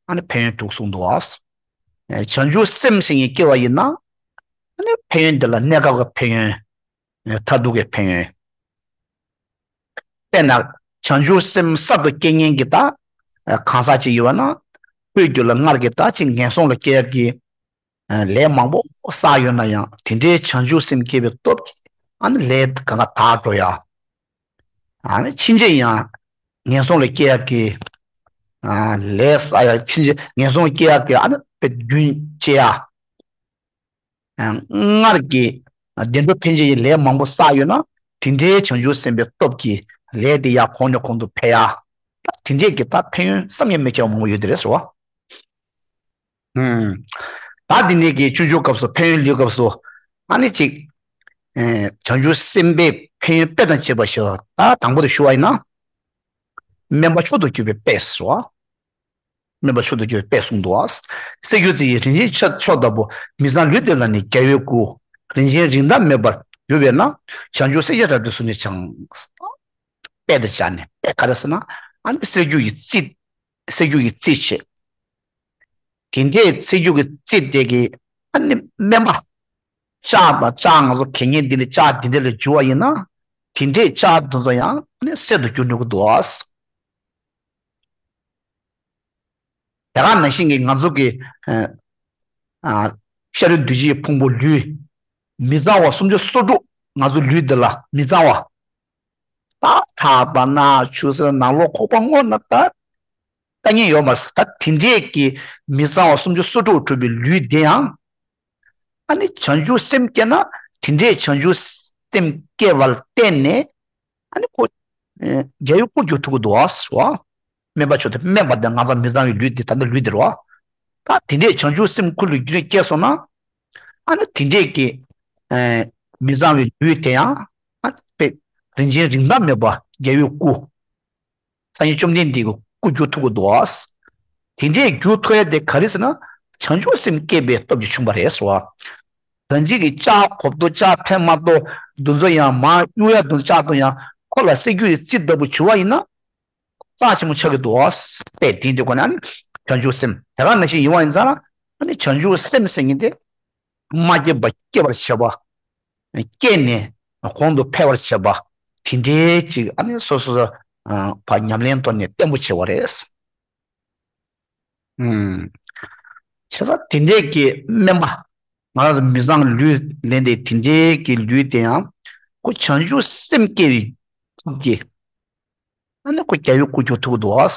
ཨ་ནི་ཕན་ཡོན་དྲུག་གསུངས་འདུག་ཨ། བྱང་ཆུབ་སེམས་ཟེར་མཁན་སྐྱེ་བ་ཡིན་ན་ཨ་ནི་ཕན་ཡོན་འདི་ལ་གནས་སྐབས་ཀྱི་ཕན་ཡོན། མཐར་ཐུག་གི་ཕན་ཡོན། དཔེར་ན་བྱང་ཆུབ་སེམས་གསར་དུ་སྐྱེ་མཁན་གྱི་ད་གང་ཟག་ཅིག་ཡོད་ན་ལྷོའི་རྒྱུད་ལ་སྔར་གྱི་ད་ཅིག་ངན་སོང་ལ་སྐྱེ་ཡག་གི་ལས་མང་པོ་བསགས་ཡོད་ན་ཡང་དེ་འདྲའི་བྱང་ཆུབ་སེམས་སྐྱེ་བའི་སྟོབས་ཀྱིས་ཨ་ནི་ལས་གང་ག་དག་འགྲོ་ཡ། ཨ་ནི་ཕྱིན་ཆད་ཡང་ངན་སོང་ལ་སྐྱེ་ཡག་གི་ཨ་ལས་བསགས་ཡ། ཕྱིན་ཆད་ངན་སོང་ལ་སྐྱེ་ཡག་གི་ཨ་ནི་དཔེ་རྒྱུན་བཅད་ཡ། སྔར་གྱི་བདེ་འགྲོ་ཕན་ཆད་ཀྱི་ལས་མང་པོ་བསགས་ཡོད་ན་དེ་འདྲའི་བྱང་ཆུབ་སེམས་དཔའི་སྟོབས་ཀྱིས་ལས་དེ་ཡར་གོང་ནས་གོང་དུ་འཕེལ་ཡ། ད་དེ་འདྲས་ཀྱི་ད་ཕན་ཡོན་བསམ་གྱིས་མི་ཁྱབ་པ་མང་པོ་ཡོད་དེ་རེད་ཟེར་བ། ད་འདི་ནས་ཀྱི་སྤྱོད་འཇུག་སྐབས་སུ་ཕན་ཡོན་ལེའུའི་སྐབས་སུ་ཨ་ནི་ཅིག་བྱང་ཆུབ་སེམས་དཔའི་ཕན་ཡོན་དཔེ་དང་བཅས་པ་ཞེས་པ་ད་དང་པོ་དེ་ཞུ་བ་ཡིན་ན། སྨན་པ་མཆོག་ཏུ་གྱུར་པའི་དཔེ་ཟེར་བ། སྨན་པ་མཆོག་ཏུ་གྱུར་པའི་དཔེ་གསུངས་འདུག་ཨ། གསེར་འགྱུར་རྩི་ཡི་རིན་ཆེན་ཆར་མཆོག་ལྟ་བུ། མི་གཙང་ལུས་འདི་ལ་ནི་རྒྱལ་བའི་སྐུ། རིན་ཆེན་རིན་ཐང་མེད་པར་གྱུར་པས་ན། བྱང་ཆུབ་སེམས་ཀྱི་རབ་ཏུ་བཟུང་ནས་ཀྱང་། དཔེ་དང་སྦྱར་ནས་དཔེ་ག་རེ་ཟེར་ན་ཨ་ནི་གསེར་འགྱུར་གྱི་རྩི། གསེར་འགྱུར་གྱི་རྩི་བྱས། དེ་འདྲའི་གསེར་འགྱུར་གྱི་རྩི་དེ་གི་ཨ་ནི་སྨན་པ། ལྕགས་དང་ལྕགས་ང་ཚོ་གད་སྙིགས་འདི་ནས་ལྕགས་འདི་འདྲ་ལ་འགྱུར་བ་ཡིན་ན། དེ་འདྲའི་ལྕགས་འདི་ཚོ་ཡང་ཨ་ནི་གསེར་དུ་འགྱུར་ནུས་ཀྱི་འདུག་ཨ། དེ་ག་ནང་བཞིན་གྱི་ང་ཚོ་གི་ཨ་ཨ་ཤ་རུས་གདུལ་བྱའི་ཕུང་པོ་ལུས། མི་གཙང་བ་སུམ་ཅུ་སོ་དྲུག་ང་ཚོ་ལུས་འདི་ལ་མི་གཙང་བ། ད་ཁྲག་དང་རྣག་ཆུ་སེར་ནང་ལོགས་ཁོག་པ་སྔོ་ནག་ད་ལྟ་ཉིད་ཡོད་མ་རེད། ད་དེ་འདྲས་ཀྱི་མི་གཙང་བ་སུམ་ཅུ་སོ་དྲུག་གྲུབ་པའི་ལུས་འདི་ཡང་། ཨ་ནི་བྱང་ཆུབ་སེམས་སྐྱེས་ན་ དེ་འདྲའི་བྱང་ཆུབ་སེམས་སྐྱེ་བར་བརྟེན་ནས་ཨ་ནི་ཁོ་ཨེ་རྒྱལ་བའི་སྐུར་གྱུར་ཐུབ་ཀྱི་འདུག་བ། སྨན་པ་མཆོག་དེ་སྨན་པ་དེ་ང་ཚོ་མི་གཙང་བའི་ལུས་དེ་ད་ལྟ་ལུས་དེ་རེད་བ། ད་དེ་འདྲའི་བྱང་ཆུབ་སེམས་ཁོ་ལུས་རྒྱུད་ལ་སྐྱེས་སོང་ན། ཨ་ནི་དེ་འདྲས་ཀྱི་ཨེ་མི་གཙང་བའི་ལུས་དེ་ཡང་ཨ་ནི་དཔེ་རིན་ཆེན་རིན་ཐང་མེད་པ་རྒྱལ་བའི་སྐུ། སངས་རྒྱས་བཅོམ་ལྡན་འདས་ཀྱི་སྐུ་འགྱུར་ཐུབ་ཀྱི་འདུག་བ། དེ་འདྲས་འགྱུར་ཐུབ་ཡ་དེ་ག་རེ་ཟེར་ན། བྱང་ཆུབ་སེམས་བསྐྱེད་པའི་སྟོབས་ཀྱིས་བྱུང་བ་རེད་ཟེར་བ། ད་ཅིག་གི་ལྕགས་གོབ་ཏོ་ལྕགས་ཕན་མ་གཏོགས་འདི་ཚོ་ཡང་མར་གཡུག་ཡ་འདི་ལྕགས་ཏོ་ཡང་ཁོ་ལ་སེ་གུ་ཡི་རྩི་ལྟ་བུ་བྱུང་བ་ཡིན་ན། རྩ་ཆེན་མོ་ཆགས་ཀྱི་འདུག་བ། པས་དེ་འདི་ཁོ་ན་ནི་བྱང་ཆུབ་སེམས་དེ་ག་ནང་བཞིན་ཡིན་བ་ཡིན་ཙང་ན། ཨ་ནི་བྱང་ཆུབ་སེམས་ཟེར་མཁན་དེ་མ་སྐྱེས་པ་སྐྱེ་བར་བྱེད་པ། སྐྱེས་ནས་གོང་དུ་འཕེལ་བར་བྱེད་པ། དེ་འདྲའི་ཅིག་ཨ་ནི་སོ་སོ་ཨ་ཕར་ཉམས་ལེན་ཐོག་ནས་བརྟན་པོ་བྱེད་པ་རེད། ཨུམ། བྱས་ཙང་དེ་འདྲའི་གི་སྨན་པ། ང་རང་ཚོ་མི་གཙང་ལུས་ལེན་ཏེ་དེ་འདྲའི་གི་ལུས་དེ་ཡང་ཁོ་བྱང་ཆུབ་སེམས་སྐྱེ་བའི་ཕུགས་ཀྱི། ཨ་ནི་ཁོ་རྒྱལ་བའི་སྐུ་གྱུར་ཐུབ་ཀྱི་འདུག་བ།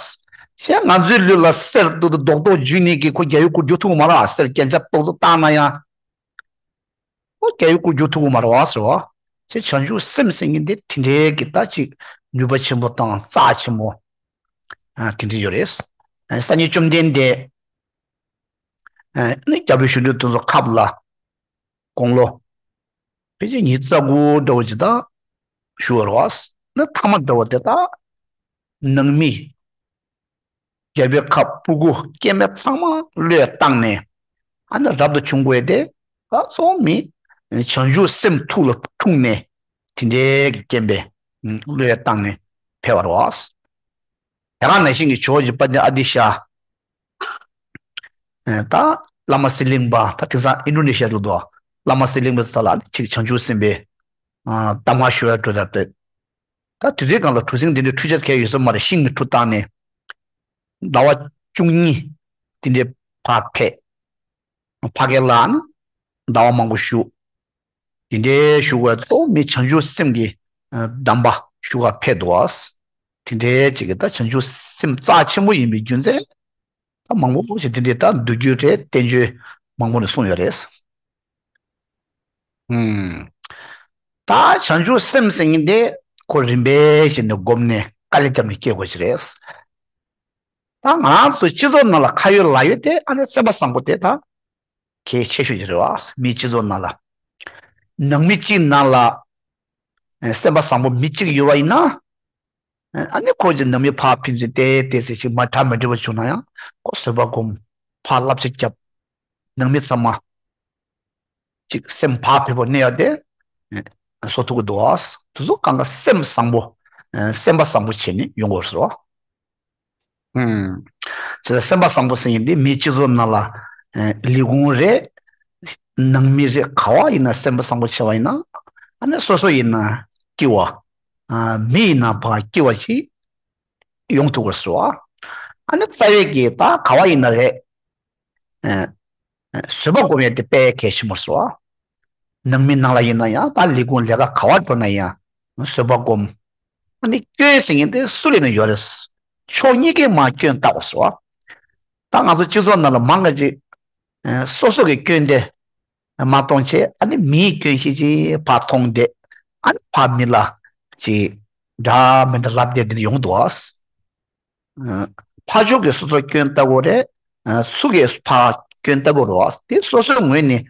གཞན་ང་ཚོའི་ལུས་ལ་གསེར་ཏོག་ཏོག་རྡོག་རྡོག་འཇུས་ནས་ཀྱི་ཁོ་རྒྱལ་བའི་སྐུ་གྱུར་ཐུབ་ཀྱི་མ་རེད། གསེར་རྒྱན་ཆ་ཏོག་ཙམ་བཏགས་ན་ཡང་། ཁོ་རྒྱལ་བའི་སྐུ་གྱུར་ཐུབ་ཀྱི་མ་རེད་བ་ཟེར་བ། ཅེས་བྱང་ཆུབ་སེམས་ཟེར་མཁན་དེ་དེ་འདྲའི་གི་ད་ཅིག་ནུས་པ་ཆེན་པོ་དང་རྩ་ཆེན་པོ། ཨ་དེ་འདྲ་ཡོད་རེད། ཨ་སངས་རྒྱས་བཅོམ་ལྡན་འདས། ཨ་ནི་རྒྱལ་པོའི་བཞུགས་ཁྲི་དེ་ཚོ་ཁབ་ལ། དགུང་ལོ། ཕལ་ཆེར་ཉི་ཤུ་རྩ་དགུ་འདྲ་བོ་ཅིག་ད་བཞུགས་པ་རེད་བ། ནི་ཐ་མ་འདྲ་བོ་དེ་དག་ནང་མི། རྒྱལ་པོའི་ཁབ་སྤུ་གུ་སྐྱེ་དམན་ཚང་མ་བློས་བཏང་ནས། ཨ་ནི་རབ་ཏུ་བྱུང་དགོས་ཏེ། ད་གཙོ་བོ་མི་བྱང་ཆུབ་སེམས་ཐུགས་ལ་འཁྲུངས་ནས་དེ་འདྲའི་རྐྱེན་པས་བློས་བཏང་ནས་ཕེབས་པ་རེད་བ། དེ་ག་ནང་བཞིན་གྱི་ཇོ་བོ་རྗེ་དཔལ་ལྡན་ཨ་ཏི་ཤ། ད་བླ་མ་ཟི་ལིང་པ་ད་དེང་སང་ཨིན་ཌོ་ནེ་ཤི་ཡ་འགྲོ་འདུག་བླ་མ་ཟི་ལིང་པའི་ས་ལ་ཅིག་བྱང་ཆུབ་སེམས་དཔའི་གདམས་ངག་ཞུ་བར་འགྲོ་ད་ལྟ། ད་དུས་ཚོད་གང་ལ་གྲུ་གཟིངས་དེ་འདྲའི་འཁྲུ་ཆ་གས་ཡོད་ས་མ་རེད། ཤིང་གི་གྲུ་བཏགས་ནས། ཟླ་བ་བཅུ་གཉིས་དེ་འདྲའི་ཕར་ཕེབས། ཕ་གི་ལ་ནི་ཟླ་བ་མང་པོ་བཞུགས། དེ་འདྲའི་བཞུགས་པའི་གཙོ་བོ་མི་བྱང་ཆུབ་སེམས་ཀྱི་གདམས་པ་ཞུ་ག་ཕེབས་འདུག་བ། དེ་འདྲའི་ཅིག་གི་ད་བྱང་ཆུབ་སེམས་རྩ་ཆེན་པོ་ཡིན་པའི་རྒྱུ་མཚན། ད་མང་པོ་ཞིག་དེ་འདྲའི་ད་མདོ་རྒྱུད་རེད། བསྟན་བཅོས་མང་པོ་ནས་གསུངས་ཡོད་རེད། ཨུམ། ད་བྱང་ཆུབ་སེམས་ཟེར་མཁན་དེ་ཁོ་རིམ་པས་བྱས་ནས་བསྒོམས་ནས་དཀའ་ལས་བརྒྱབ་ནས་སྐྱེ་དགོས་ཀྱི་རེད། ད་ང་རང་ཚོ་སྤྱི་ཚོགས་ནང་ལ་ཁ་ཡོད་ལག་ཡོད་དེ་ཨ་ནི་སེམས་པ་བཟང་པོ་དེ་ད་གལ་ཆེ་ཤོས་ཀྱི་རེད་བ། མིའི་སྤྱི་ཚོགས་ནང་ལ། ནང་མི་གཅིག་ནང་ལ་སེམས་པ་བཟང་པོ་མི་གཅིག་ཡོད་པ་ཡིན་ན། ཨ་ནི་ཁོ་ཅིག་ནང་མི་ཕར་ཕན་ཚུན་བལྟས་བལྟས་ཟེར་ཅིག་མ་གྲ་མི་འགྲིག་པ་བྱུང་ན་ཡང་ཁོ་བཟོད་པ་སྒོམ། ཕར་བསླབ་བྱ་རྒྱབ། ནང་མི་ཚང་མ་ཅིག་སེམས་བག་ཕེབས་པོ་གནས་ཡ་དེ་བཟོ་ཐུབ་ཀྱི་འདུག་བ། དེ་ཚོ་གང་ག་སེམས་བཟང་པོ། སེམས་པ་བཟང་པོ་བྱས་ནས་ཡོང་དགོས་ཟེར་བ། ཨུམ། བྱས་ཙང་སེམས་པ་བཟང་པོ་ཟེར་མཁན་འདི་མིའི་སྤྱི་ཚོགས་ནང་ལ་ལས་ཁུངས་རེད། ནང་མི་རེད། ག་བ་ཡིན་ན་སེམས་པ་བཟང་པོ་བྱས་པ་ཡིན་ན་ཨ་ནི་སོ་སོ་ཡིན་ན་སྐྱིད་པ། མི་ཡིན་ན་ཕར་སྐྱིད་པ་ཞིག་ཡོང་ཐུབ་དགོས་ཟེར་བ། ཨ་ནི་རྩ་བའི་གི་ད་ག་བ་ཡིན་ན་རེད། བཟོད་པ་སྒོམ་ཡས་དེ་དཔེ་གལ་ཆེན་པོ་ཟེར་བ། ནང་མི་ནང་ལ་ཡིན་ན་ཡང་ད་ལས་ཁུངས་ལས་ཀ་ག་བ་འགྲོ་ན་ཡང་བཟོད་པ་སྒོམ། ཨ་ནི་སྐྱོན་ཟེར་མཁན་དེ་སུ་ལ་ཡིན་ན་ཡོད་རེད། ཕྱོགས་གཉིས་ཀའི་མར་སྐྱོན་བཏགས་པ་ཟེར་བ། ད་ང་ཚོ་སྤྱི་ཚོགས་ནང་ལ་མང་ག་ཅིག་སོ་སོ་གི་སྐྱོན་དེ་མ་མཐོང་བྱས་ཨ་ནི་མིའི་སྐྱོན་ཤིག་ཅིག་ཕར་མཐོང་བསྡད། ཨ་ནི་ཕར་མི་ལ་ཅིག་འདྲ་མི་འདྲ་ལབ་བསྡད་དེ་ཡོང་འདུག་བ། ཕར་ཕྱོགས་ཀྱིས་སོ་སོར་སྐྱོན་བཏགས་དགོས་རེད། སུ་གིས་ཕར་སྐྱོན་བཏགས་དགོས་རེད་བ། དེ་སོ་སོའི་ངོས་ནས་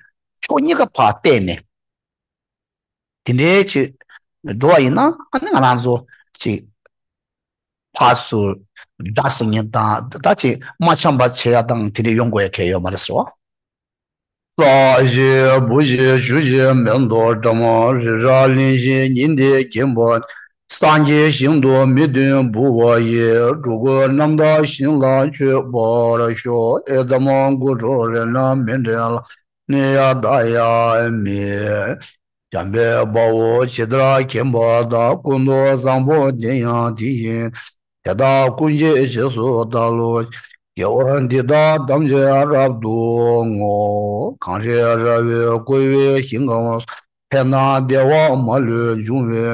ཕྱོགས་གཉིས་ཀ་ཕར་བལྟས་ནས། དེ་འདྲའི་ཅིག་འགྲོ་བ་ཡིན་ན་ཨ་ནི་ང་རང་ཚོ་ཅིག་ཕར་ཚུར་དགྲ་ཟེར་མཁན་དང་ད་ཅིག་མ་འཆམ་པ་བྱེད་ཡ་དང་དེ་འདྲ་ཡོང་དགོས་ཡ་གལ་ཡོད་མ་རེད་ཟེར་བ། ས་གཞི་བུ་གཞི་ཆུ་གཞི་མེ་ཏོག་སྒྲ་མ་རི་རབ་གླིང་བཞི་ཉི་ཟླའི་རྒྱན་པ། སངས་རྒྱས་ཞིང་དུ་མི་འདོན་བུ་བ་ཡི། འགྲོ་ཀུན་རྣམ་དག་ཞིང་ལ་སྤྱོད་པར་ཤོག་ཨེ་ཙམ་གུ་རུ་རེ་ན་མི་འབྲལ་ནི་ཡ་ད་ཡ་མི། འཇམ་དཔལ་དཔའ་བོས་ཇི་ལྟར་མཁྱེན་པ་དང་། ཀུན་ཏུ་བཟང་པོ་དེ་ཡང་དེ་བཞིན་དེ་དག་ཀུན་གྱི་རྗེས་སུ་བདག་སློབ་ཅིང་། དགེ་བ་འདི་དག་ཐམས་ཅད་རབ་ཏུ་བསྔོ། གངས་རི་ར་བས་བསྐོར་བའི་ཞིང་ཁམས་སུ། ཕན་དང་བདེ་བ་མ་ལུས་འབྱུང་བའི་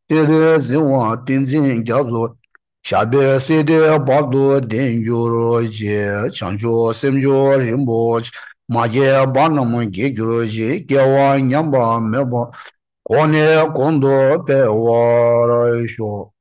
ཚུལ། བསིལ་བ་ཏིང་འཛིན་རྒྱ་མཚོ་ཞབས་པད་སྲིད་མཐའི་བར་དུ་ལྡན་གྱུར་ཅིག་བྱང་ཆུབ་སེམས་མཆོག་རིན་པོ་ཆེ། མ་སྐྱེས་པ་རྣམས་སྐྱེ་གྱུར་ཅིག་སྐྱེ་བ་ཉམས་པ་མེད་པ། གོང་ནས་གོང་དུ་འཕེལ་བར་ཤོག